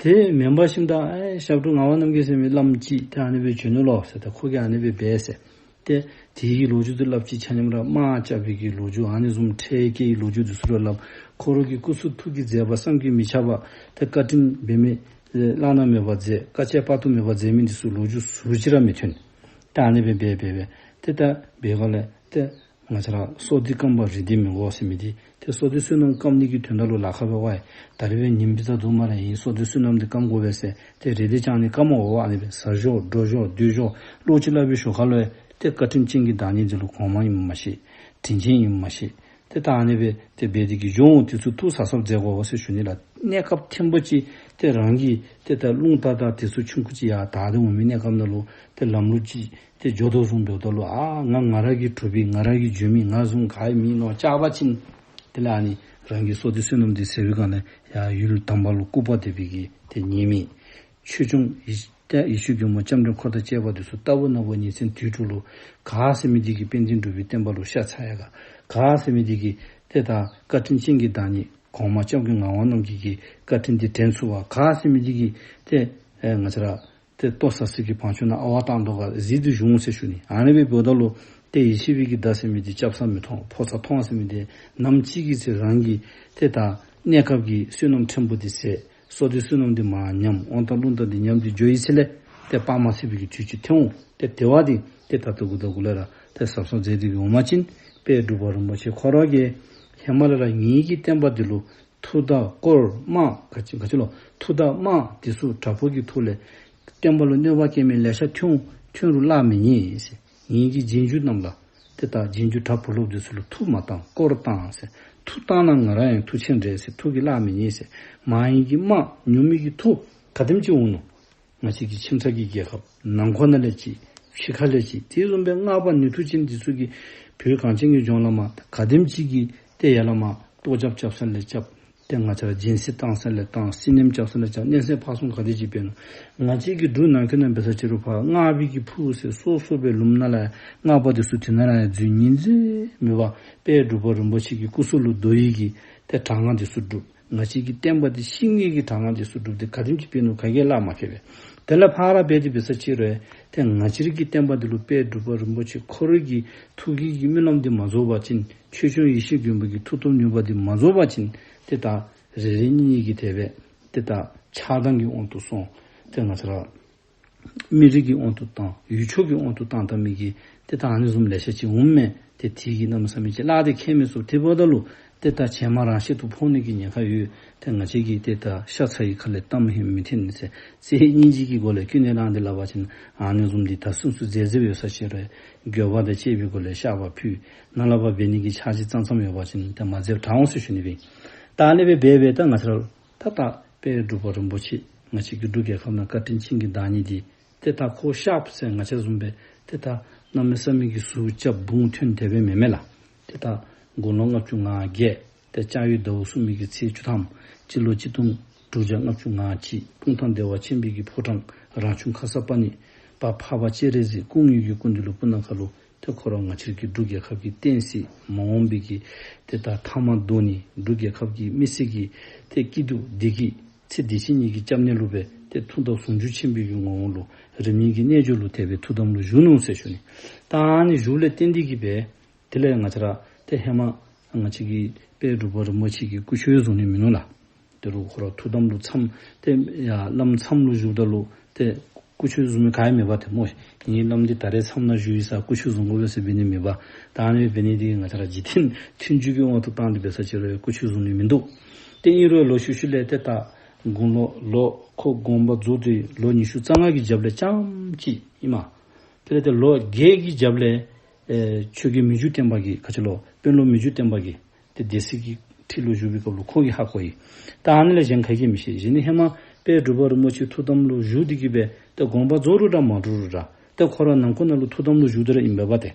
དེ་མེན་པ་ཞིནམ་ད་ཨེ་ཞབས་དྲུང་ངག་དབང་རྣམ་རྒྱལ་ཟེར་མི་བླམ་ཅིག་ཏེ་ཨ་ནི་སྦེ་བྱོན་ནུག་ལོ་ཟེར། ད་ཁོ་གིས་ཨ་ནི་སྦེ་འབད་ཟེར། ཏེ་དེ་གི་ལོ་རྒྱུས་འདི་སླབ་ཅི། ཆ་མཉམ་ར་དམག་རྐྱབ་པའི་གི་ལོ་རྒྱུས་ཨ་ནི་བཟུམ་འཕྲལ་སྐྱེལ་གྱི་ལོ་རྒྱུས་འདི་ཚུ་ར་སླབ། ཁོ་ར་གི་སྐུ་གསུང་ཐུགས་ཀྱི་མཛད་པ་བསམ་གྱིས་མི་ཁྱབ་པ་ཏེ་བཀའ་དྲིན་འབད་མི་བླ་ན་མེད་པ་མཛད་བཀའ་ཆད་དཔག་ཏུ་མེད་པ་མཛད་མི་འདི་ཚུ་ལོ་རྒྱུས་ཟུར་ཅིག་ར་མི་ཐོན། ཏེ་ཨ་ནི་སྦེ་འབད་འབད་འབད་ཏེ་ད་འབད་ག་ལས་ཏེ་ང་བཅས་ར་བསོད་བདེ་སྐམ་པ་རིགས་བདེ་མི་དགོ་ཟེར་མི་འདི་ཏེ་བསོད་བདེ་བསོད་ནམས་སྐམ་ནི་གི་དོན་དག་ལུ་ལཱ་ཁག་འབད་བ་ཡི། ད་རེས་འབད་ཉིམ་བི་ཛ་འདུག་སྨ་རེ། ཨིན་བསོད་བདེ་བསོད་ནམས་འདི་སྐམ་དགོ་པས་ཟེར་ཏེ་རིགས་བདེ་ཅང་ནི་སྐམ་མ་དགོ་པ། ཨ་ནི་སྦེ་ཟ་ཞོར་འགྲོ་ཞོར་སྡོད་ཞོར་བློ་ཅིག་སླབ་པའི་ཞོར་ཁ་ལུ་ཡང་ཏེ་བཀའ་དྲིན་ཅན་གྱི་བདག་ཉིད་འདི་ལུ་གོང་མ་ཨིནམ་མ་ཤེས། དྲིན་ཅན་ཨིནམ་མ་ཤེས། ཏེ་ད་ཨ་ནི་སྦེ་ཏེ་འབད་དེ་གི་འགྱོ་འོང་། དེ་ཚུ་ཐུགས་གཟབ་གཟབ་མཛད་དགོ་ཟེར་ཞུ་ནི་ལགས། གནས་སྐབས་ཐེངས་པོ་ཅིག་ཏེ་རང་གི་ཏེ་ད་རླུང་རྟ་དང་དེ་ཚུ་ཆུང་ཀུ་ཅིག་ཡར་དར་ཏེ་འོང་མི་གནས་སྐབས་ནང་ལུ་ཏེ་ལམ་ལུགས་ཅིག་ཏེ་འགྱོ་དོ་བཟུམ་འབདཝ་ད་ལུ་ཨ་ང་ང་ར་གིས་གྲུབ་པའི་ང་ར་གིས་འགྱོ་མི་ང་བཟུམ་ག་ཡང་མེད་མནོ་བཅག་པ་ཅིན་ དེ་ལས་ཨ་ནི་རང་གི་བསོད་བདེ་བསོད་ནམས་འདི་ཟད་པའི་སྒང་ལས་ཡང་ཡུལ་དམ་པ་ལུ་སྐུར་པ་འདེབས་པའི་གི་ཏེ་ཉེས་དམིགས། ཆོས་སྐྱོང་ཡེ་ཏེ་ཡེ་ཤེས་མགོན་པོ་ལྕམ་དྲལ་འཁོར་དང་བཅས་པ་འདི་ཚུ་རྟག་བུ་ན་བུ་ཉིན་མཚན་དུས་དྲུག་ལུ་ག་ཟེར་མི་འདི་གིས་དཔལ་ལྡན་འབྲུག་པའི་བསྟན་པ་ལུ་ཤ་ཚ་ཡ་ག། ག་ཟེར་མི་འདི་གིས་ཏེ་ད་བཀའ་དྲིན་ཅན་གྱི་བདག་ཉིད་གོང་མ་སྐྱབས་མགོན་ངག་དབང་རྣམ་རྒྱལ་གྱི་བཀའ་དྲིན་འདི་དྲན་ཚུགས་པ། ག་ཟེར་མི་འདི་གིས་ཏེ་ཨེ་ང་བཅས་ར་ཏེ་ལྟོ་ཟ་ས་གི་བང་ཆུང་ནང་ཨ་ཝ་བཏང་དོ་ག་གཟིགས་ཏེ་བཞུགས་ཟེར་ཞུ་ནི། ཨ་ནི་སྦེ་འབདཝ་ད་ལུ་ཏེ་ཡེ་ཤེས་པའི་གི་མདའ་ཟེར་མི་འདི་རྐྱབ་ས་མི་མཐོང་ཕོག་ས་མཐོང་ཟེར་མི་འདི་ནམ་ཅིག་གི་ཚེ་རང་གི་ཏེ་ད་གནས་སྐབས་ཀྱི་བསོད་ནམས་ཕྲན་བུ་འདི་ཟད། བསོད་བདེ་བསོད་ནམས་འདི་མར་ཉམས། དབང་ཐང་རླུང་རྟ་འདི་ཉམས་ཏེ་འགྱོ་ཡི་ཚེ་ལས་ཏེ་དཔག་མ་ཚད་པའི་གི་དུས་ཅིག་ཐོན་འོང་། ཏེ་དེ་བ་འདི་ཏེ་ད་ལྟོ་གུ་ད་གུ་ལས་ར་ཏེ་གཟབ་གཟབ་མཛད་དེ་གི་འོང་པ་ཅིན་དཔལ་འབྲུག་པ་རིན་པོ་ཆེ་ཁོ་ར་གིས་ཧེ་མ་ལས་ར་ངེ་གི་བསྟན་པ་འདི་ལུ་མཐུ་དང་དཀོར་དམག་ག་ཅི་ག་ཅི་ལོ། མཐུ་དང་དམག་འདི་ཚུ་དྲག་པོ་གི་ཐོག་ལས་བསྟན་པ་ལུ་གནོད་པ་བསྐྱལ་མི་ལེ་ཤ་ཐོན་ཐོན་རུང་བརླག་མི་ཉན་ཟེར། ངེ་གི་རྗེས་འཇུག་རྣམས་ལ་ཏེ་ད་རྗེས་འཇུག་དྲག་པོ་སློབ་འདི་ཚུ་ལུ་མཐུ་མ་བཏང་དཀོར་བཏང་ཟེར། མཐུ་བཏང་ན་ང་ར་ཡང་མཐུ་ཆེན་རེད་ཟེར། མཐུ་གིས་བརླག་མི་ཉན་ཟེར། མ་ཡིན་གྱི་དམག་ཉུང་མི་གི་མཐུ་ག་དེམ་ཅིག་འོང་ནུག། ང་བཅས་ཀྱི་ཁྱིམ་ཚང་གི་རྒྱལ་ཁབ་ནང་འཁོད་ནང་ལས་ཅིག་ཕྱི་ཁ་ལས་ཅིག་དེ་བཟུམ་སྦེ་སྔགས་པ་ནུས་མཐུ་ཅན་འདི་ཚུ་གིས་བོད་གངས་ཅན་གྱི་ལྗོངས་ལས་མར་ག་དེམ་ཅིག་གི་ཏེ་ཡར་ལས་མར་གཏོར་རྒྱག་རྐྱབ་ས་ལས་རྐྱབ། ཏེ་ང་བཅས་ར་སྦྱིན་སྲེག་བཏང་ས་ལས་བཏང་། སྲི་མནན་རྐྱབ་ས་ལས་རྐྱབ། མནན་སྲེག་ཕར་གསུམ་ག་དེ་ཅིག་འབད་ནུག། ང་བཅས་ཀྱི་འབྲུག་ནང་འཁོད་ནང་འབད་ས་ཅིག་རུང་ཕར་སྔགས་པའི་གི་ཕུག་ཟེར་སོ་སོ་སྦེ་ལུངམ་ནང་ལས་སྔགས་པ་འདི་ཚུ་དེ་ནང་ལས་འཛུལ་ཉན་ཟེར་མེད་པར་དཔལ་འབྲུག་པ་རིན་པོ་ཆེ་གི་སྐུ་གཟུགས་ལུ་བསྡོ་ཡི་གི་ཏེ་དྲག་སྔགས་འདི་ཚུ་སྒྲུབ། ང་བཅས་ཀྱི་བསྟན་པ་འདི་བཤིག་ནི་གི་དྲག་སྔགས་འདི་ཚུ་སྒྲུབ་སྟེ་ག་དེམ་ཅིག་འབད་ནུག། ག་གིས་བརླག་མ་ཁེལ་བས། དེ་ལས་ཕར་འབད་དེ་འབད་ས་ཅིག་རུང་ཏེ་ང་བཅས་ར་གི་བསྟན་པ་འདི་ལུ་དཔལ་འབྲུག་པ་རིན་པོ་ཆེ་ཁོ་རའི་གི་ཐུགས་ཀྱི་གི་སྨོན་ལམ་འདི་མ་རྫོགས་པ་ཅིན་ཆོས་སྐྱོང་ཡེ་ཤེས་མགོན་པོ་གི་མཐུ་སྟོབས་ནུས་པ་འདི་མ་རྫོགས་པ་ཅིན་ཏེ་ད་རེ་རེ་གཉིས་གཉིས་ཀྱིས་དེ་སྦེ་ཏེ་ད་ཆགས་སྡང་གི་དབང་དུ་སོང་། ཏེ་ང་བཅས་ར་མི་རིགས་ཀྱི་དབང་དུ་བཏང་ཡུལ་ཕྱོགས་ཀྱི་དབང་དུ་བཏང་བཏང་མི་གི་ཏེ་ད་ཨ་ནི་བཟུམ་ལེ་ཤ་ཅིག་འོངམ་མས། ཏེ་དེ་གིས་གནམ་མེད་ས་མེད་ཅིག་བརླག་སྟེ་ཁྱད་མེད་སོང་། དེ་འབདཝ་ད་ལུ་ཏེ་ད་བྱད་མ་རང་གཤེད་དུ་ཕོག་ནི་གི་ཉེན་ཁ་ཡོད། ཏེ་ང་བཅས་ཀྱིས་ཏེ་ད་ཤ་ཚ་ཡི་ཁ་ལས་གཏམ་ཧིང་མི་འཐེན་ཟེར། རྩེ་སྙིང་རྗེ་གི་སྒོ་ལས་ཀུན་ནས་བསླངས་ཏེ་སླབ་པ་ཅིན་ཨ་ནི་བཟུམ་འདི་ད་སུན་སུན་འཛེར་འཛེར་ཡོད་ས་ཅིག་རུང་འགྱོད་པ་དང་བཅས་པའི་སྒོ་ལས་བཤགས་པ་ཕུལ། ནཱ་ལས་ཕར་འབད་ནི་གི་འཆར་གཞི་ཙམ་ཙམ་ཡོད་པ་ཅིན་ཏེ་མ་མཛདཔ་དྲག་འོང་ཟེར་ཞུ་ནི་སྦེ། ད་ཨ་ནི་སྦེ་འབད་འབད་ད་ང་བཅས་ར་ད་ད་དཔལ་འབྲུག་པ་རིན་པོ་ཆེ་ང་བཅས་ཀྱི་འབྲུག་རྒྱལ་ཁབ་ནང་བཀའ་དྲིན་ཅན་གྱི་བདག་ཉིད་འདི་ཏེ་ད་ཁོ་གཤགསཔ་ཟེར་ང་བཅས་བཟུམ་སྦེ་ཏེ་ད་གནམ་མེད་ས་མེད་ཀྱི་ཟུག་རྐྱབ་བུང་ཐོན་དེ་སྦེ་མེན་མས་ལགས། ཏེ་ད་དགུང་ལོ་ལྔ་བཅུ་ང་བརྒྱད། ཏེ་ལྕགས་ཡོས་ཟླཝ་གསུམ་པའི་གི་ཚེས་བཅུ་ཐམ་སྤྱི་ལོ་གཅིག་སྟོང་དྲུག་བརྒྱ་ལྔ་བཅུ་ང་གཅིག་སྤུངས་ཐང་བདེ་བ་ཆེན་པོའི་གི་ཕོ་བྲང་རང་བྱུང་ཁརྶ་པཱ་ཎི་པ་འཕགས་པ་སྤྱན་རས་གཟིགས་སྐུ་དངོས་ཀྱི་སྐུ་མདུན་ལུ་སྤུ་ན་ཁ་ལུ་ཏེ་ཁོ་ར་ང་བཅས་ཀྱི་འབྲུག་རྒྱལ་ཁབ་ཀྱི་བསྟན་སྲིད་མ་འོངས་པའི་གི་ཏེ་ད་མཐའ་མ་དོ་ནི་འབྲུག་རྒྱལ་ཁབ་ཀྱི་མི་སེར་གྱི་ཏེ་སྐྱིད་སྡུག་བདེ་སྐྱིད་ཚེ་འདི་ཕྱི་གཉིས་ཀྱི་སྐྱབས་གནས་ལུ་སྦེ་ཏེ་ཐུགས་དམ་ཟུང་འཇུག་ཆེན་པོའི་གི་ངོ་བོ་ལུ་རིམ་གཉིས་ཀྱི་རྣལ་འབྱོར་ལུ་དེ་སྦེ་ཐུགས་དམ་ལུ་བཞུགས་ནུག་ཟེར་ཞུ་ནི། ད་ཨ་ནི་བཞུགས་ལས་བརྟེན་ཏེ་གིས་སྦེ་དེ་ལས་ང་བཅས་ར་ཏེ་ཧེ་མ་ང་བཅས་ཀྱི་དཔལ་འབྲུག་པ་རིན་པོ་ཆེ་གི་སྐུ་མཆོད་བཟུང་ནི་མིན་ནུག་ལགས། དེ་རུང་ཁོ་ར་ཐུགས་དམ་ལུ་མཚམས་ཏེ་ཡར་བླམ་མཚམས་ལུ་བཞུགསཔ་ད་ལུ་ཏེ་སྐུ་མཆོད་བཟུང་མི་ག་ཡང་མེད་པ་ཏེ་སྨོ། ངེའི་བླམ་འདི་ད་རེས་མཚམས་ནང་བཞུགས་ཡི་ཟེར་སྐུ་མཆོད་བཟུང་དགོ་པས་ཟེར་འབད་ནི་མེད་པ། ད་ཨ་ནི་འབད་ནི་འདི་ང་བཅས་ར་འཇིག་རྟེན་མཐུན་འཇུག་གི་དབང་དུ་བཏང་སྟེ་འབད་ས་ཅིག་རུང་སྐུ་མཆོད་བཟུང་ནི་མིན་འདུག། ཏེ་ཨིན་རུང་ལོ་ཤུལ་ཤུལ་ལས་ཏེ་ད་དགུང་ལོ་ལོ་ཁོ་དགོངས་པ་རྫོགས་ཏེ་ལོ་ཉི་ཤུ་རྩ་ལྔ་གི་རྒྱབ་ལས་རྐྱངམ་ཅིག་ཨིན་མས། དེ་ལས་ཏེ་ལོ་བརྒྱད་ཀྱི་རྒྱབ་ལས་ཨེ་ཆོས་རྒྱལ་མི་འགྱུར་བརྟན་པ་གིས་ག་ཅི་ལོ་དཔོན་སློབ་མི་འགྱུར་བརྟན་པ་གིས་ཏེ་སྡེ་སྲིད་ཀྱི་ཁྲི་ལུ་བཞུགས་པའི་སྐབས་ལུ་ཁོ་གིས་ཧ་གོ་ཡི། ད་ཨ་ནི་ལས་གཞན་ག་གིས་མི་ཤེས། གཞན་ནི་ཧེ་མ་དཔལ་འབྲུག་པ་རིན་པོ་ཆེ་ཐུགས་དམ་ལུ་བཞུགས་ཏེ་གིས་སྦེ་ཏེ་དགོངས་པ་རྫོགས་རུང་འདྲ་མ་རྫོགས་རུང་འདྲ་ཏེ་ཁོ་ར་ནང་ཁོག་ནང་ལུ་ཐུགས་དམ་ལུ་བཞུགས་ཏེ་ར་ཨིན་པས་པ་ཏེ།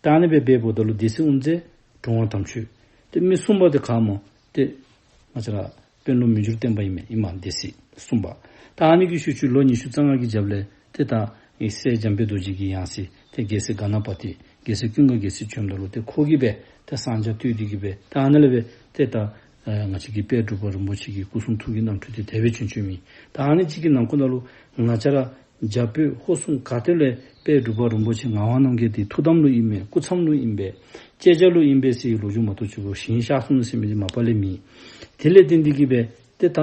ད་ཨ་ནི་སྦེ་འབདཝ་ད་ལུ་སྡེ་སྲིད་དབུ་མཛད་དྲུང་པ་དམ་ཆོས། ཏེ་མི་གསུམ་པ་འདི་ག་སྨོ། ཏེ་ང་བཅས་ར་དཔོན་སློབ་མི་འགྱུར་བརྟན་པ་ཨིན་མས། ཨིན་མས་སྡེ་སྲིད་གསུམ་པ། ད་ཨ་ནི་གི་ཤུལ་ཤུལ་ལོ་ཉི་ཤུ་རྩ་ལྔ་གི་རྒྱབ་ལས་ཏེ་ད་ཨེ་སྲས་འཇམ་དཔལ་རྡོ་རྗེ་གི་ཡང་སྲིད་ཏེ་རྒྱལ་སྲས་ག་ན་པ་ཏི་རྒྱལ་སྲས་ཀུན་དགའ་རྒྱལ་མཚན་བྱོནམ་ད་ལུ་ཏེ་ཁོ་གིས་སྦེ་ཏེ་གསང་རྒྱ་བཏོན་ཏེ་གིས་སྦེ་ད་ཨ་ནི་ལས་སྦེ་ཏེ་ད་ཨེ་ང་བཅས་ཀྱི་དཔལ་འབྲུག་པ་རིན་པོ་ཆེ་གི་སྐུ་གསུང་ཐུགས་ཀྱི་རྣམ་འཕྲུལ་འདི་དེ་སྦེ་བྱོན་བྱོནམ་ཨིན། ད་ཨ་ནི་ཅིག་གི་ནང་ཁོག་ནང་ལུ་ང་བཅས་ར་རྒྱ་བོད་ཧོར་གསུམ་ག་ཏེ་ལས་དཔལ་འབྲུག་པ་རིན་པོ་ཆེ་ངག་དབང་རྣམ་རྒྱལ་འདི་ཐུགས་དམ་ལུ་ཨིན་མས། སྐུ་མཚམས་ལུ་ཨིན་པས། བཅད་རྒྱ་ལུ་ཨིན་པས་ཟེར་བའི་ལོ་རྒྱུས་མ་གཏོགས་ཅིག་གུ་ཞིང་གཤགས་སོང་ཟེར་མི་འདི་མ་པ་ལས་མེད། དེ་ལས་བརྟེན་ཏེ་གིས་སྦེ་ཏེ་ད་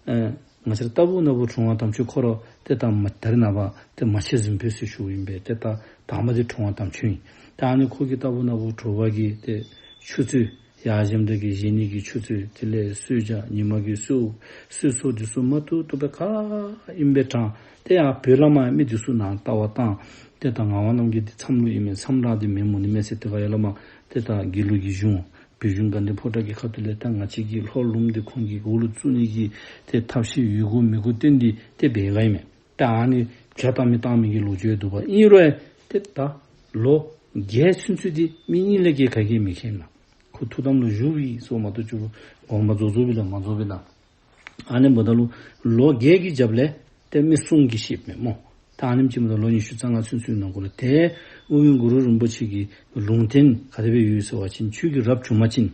ཨེ་ང་བཅས་ར་ལྟ་བུ་ན་བུ་དྲུང་པ་དམ་ཆོས་ཁོ་ར་ཏེ་ད་མ་ད་རེས་ནངས་པ་ཏེ་མ་ཆེན་གཟིམ་དཔོན་ཟེར་ཞུཝ་ཨིན་པས། ཏེ་ད་དང་པ་འདི་དྲུང་པ་དམ་ཆོས་ཨིན། ད་ཨ་ནི་ཁོ་གིས་ལྟ་བུ་ན་བུ་དྲུང་པ་གི་ཏེ་ཆུ་ཚོད་ཡར་བཞེངསམ་ད་གི་བཞེངས་ནི་གི་ཆུ་ཚོད་དེ་ལས་གསོལ་ཇ་ཉི་མ་གི་གསོལ་གསོལ་ཚོགས་འདི་ཚུ་མ་ཐུབ་ཐུབ་སྦེ་ག་ཨིནམ་སྦེ་དྲངས། ཏེ་ཡར་བོད་ལས་མར་མི་འདི་ཚུ་ནཱ་ལྟ་བར་བཏང་། ཏེ་ད་ངག་དབང་རྣམ་རྒྱལ་འདི་མཚམས་ལུ་ཨིན་མས། མཚམས་ར་འདི་མེན་མོ་ནི་མས་ཟེར་ཏེ་ག་ཡར་ལས་མར་ཏེ་ད་དགེ་ལུགས་ཀྱི་གཞུང་བོད་གཞུང་དགའ་ལྡན་ཕོ་བྲང་གི་ཁ་ཐུག་ལས་ད་ང་བཅས་ཀྱི་ལྷོ་ལུངམ་འདི་ཁོང་གི་འོག་ལུ་བཙུགས་ནི་གི་ཏེ་ཐབས་ཤེས་ཡོད་དགུ་མེད་དགུ་བཏོན་ཏེ་ཏེ་འབད་ག་ཨིན་མས། ད་ཨ་ནི་བྱ་བཏང་མི་བཏང་མི་གི་ལོ་རྒྱུས་འདུག་པ། ཨིན་རུང་ཏེ་ད་ལོ་བརྒྱད་ཚུན་ཚོད་འདི་མི་གཉིས་ལས་བརྒལ་ག་གིས་མི་མཁྱེན་ལགས། ཁོ་ཐུགས་དམ་ལུ་བཞུགས་པས་ཟེར་མ་གཏོགས་ཅིག་དགོངས་པ་རྫོགས་རྫོགས་པས་ལགས་མ་རྫོགས་པས་ལགས། ཨ་ནི་འབདཝ་ད་ལུ་ལོ་བརྒྱད་ཀྱི་རྒྱབ་ལས་ཏེ་མི་གསུམ་གྱིས་བཤདཔ་མས་སྨོ། ད་ཨ་ནེམ་ཅིག་འབདཝ་ད་ལོ་ཉི་ཤུ་རྩ་ལྔ་ཚུན་ཚོད་ནང་འཁོད་ལུ་ཏེ་ཨོ་རྒྱན་གུ་རུ་རིན་པོ་ཆེ་གི་ལུང་བསྟན་ག་དེ་སྦེ་ཡོད་ཟེར་བ་ཅིན་ཆོས་ཀྱི་རབ་བྱུང་པ་ཅིན་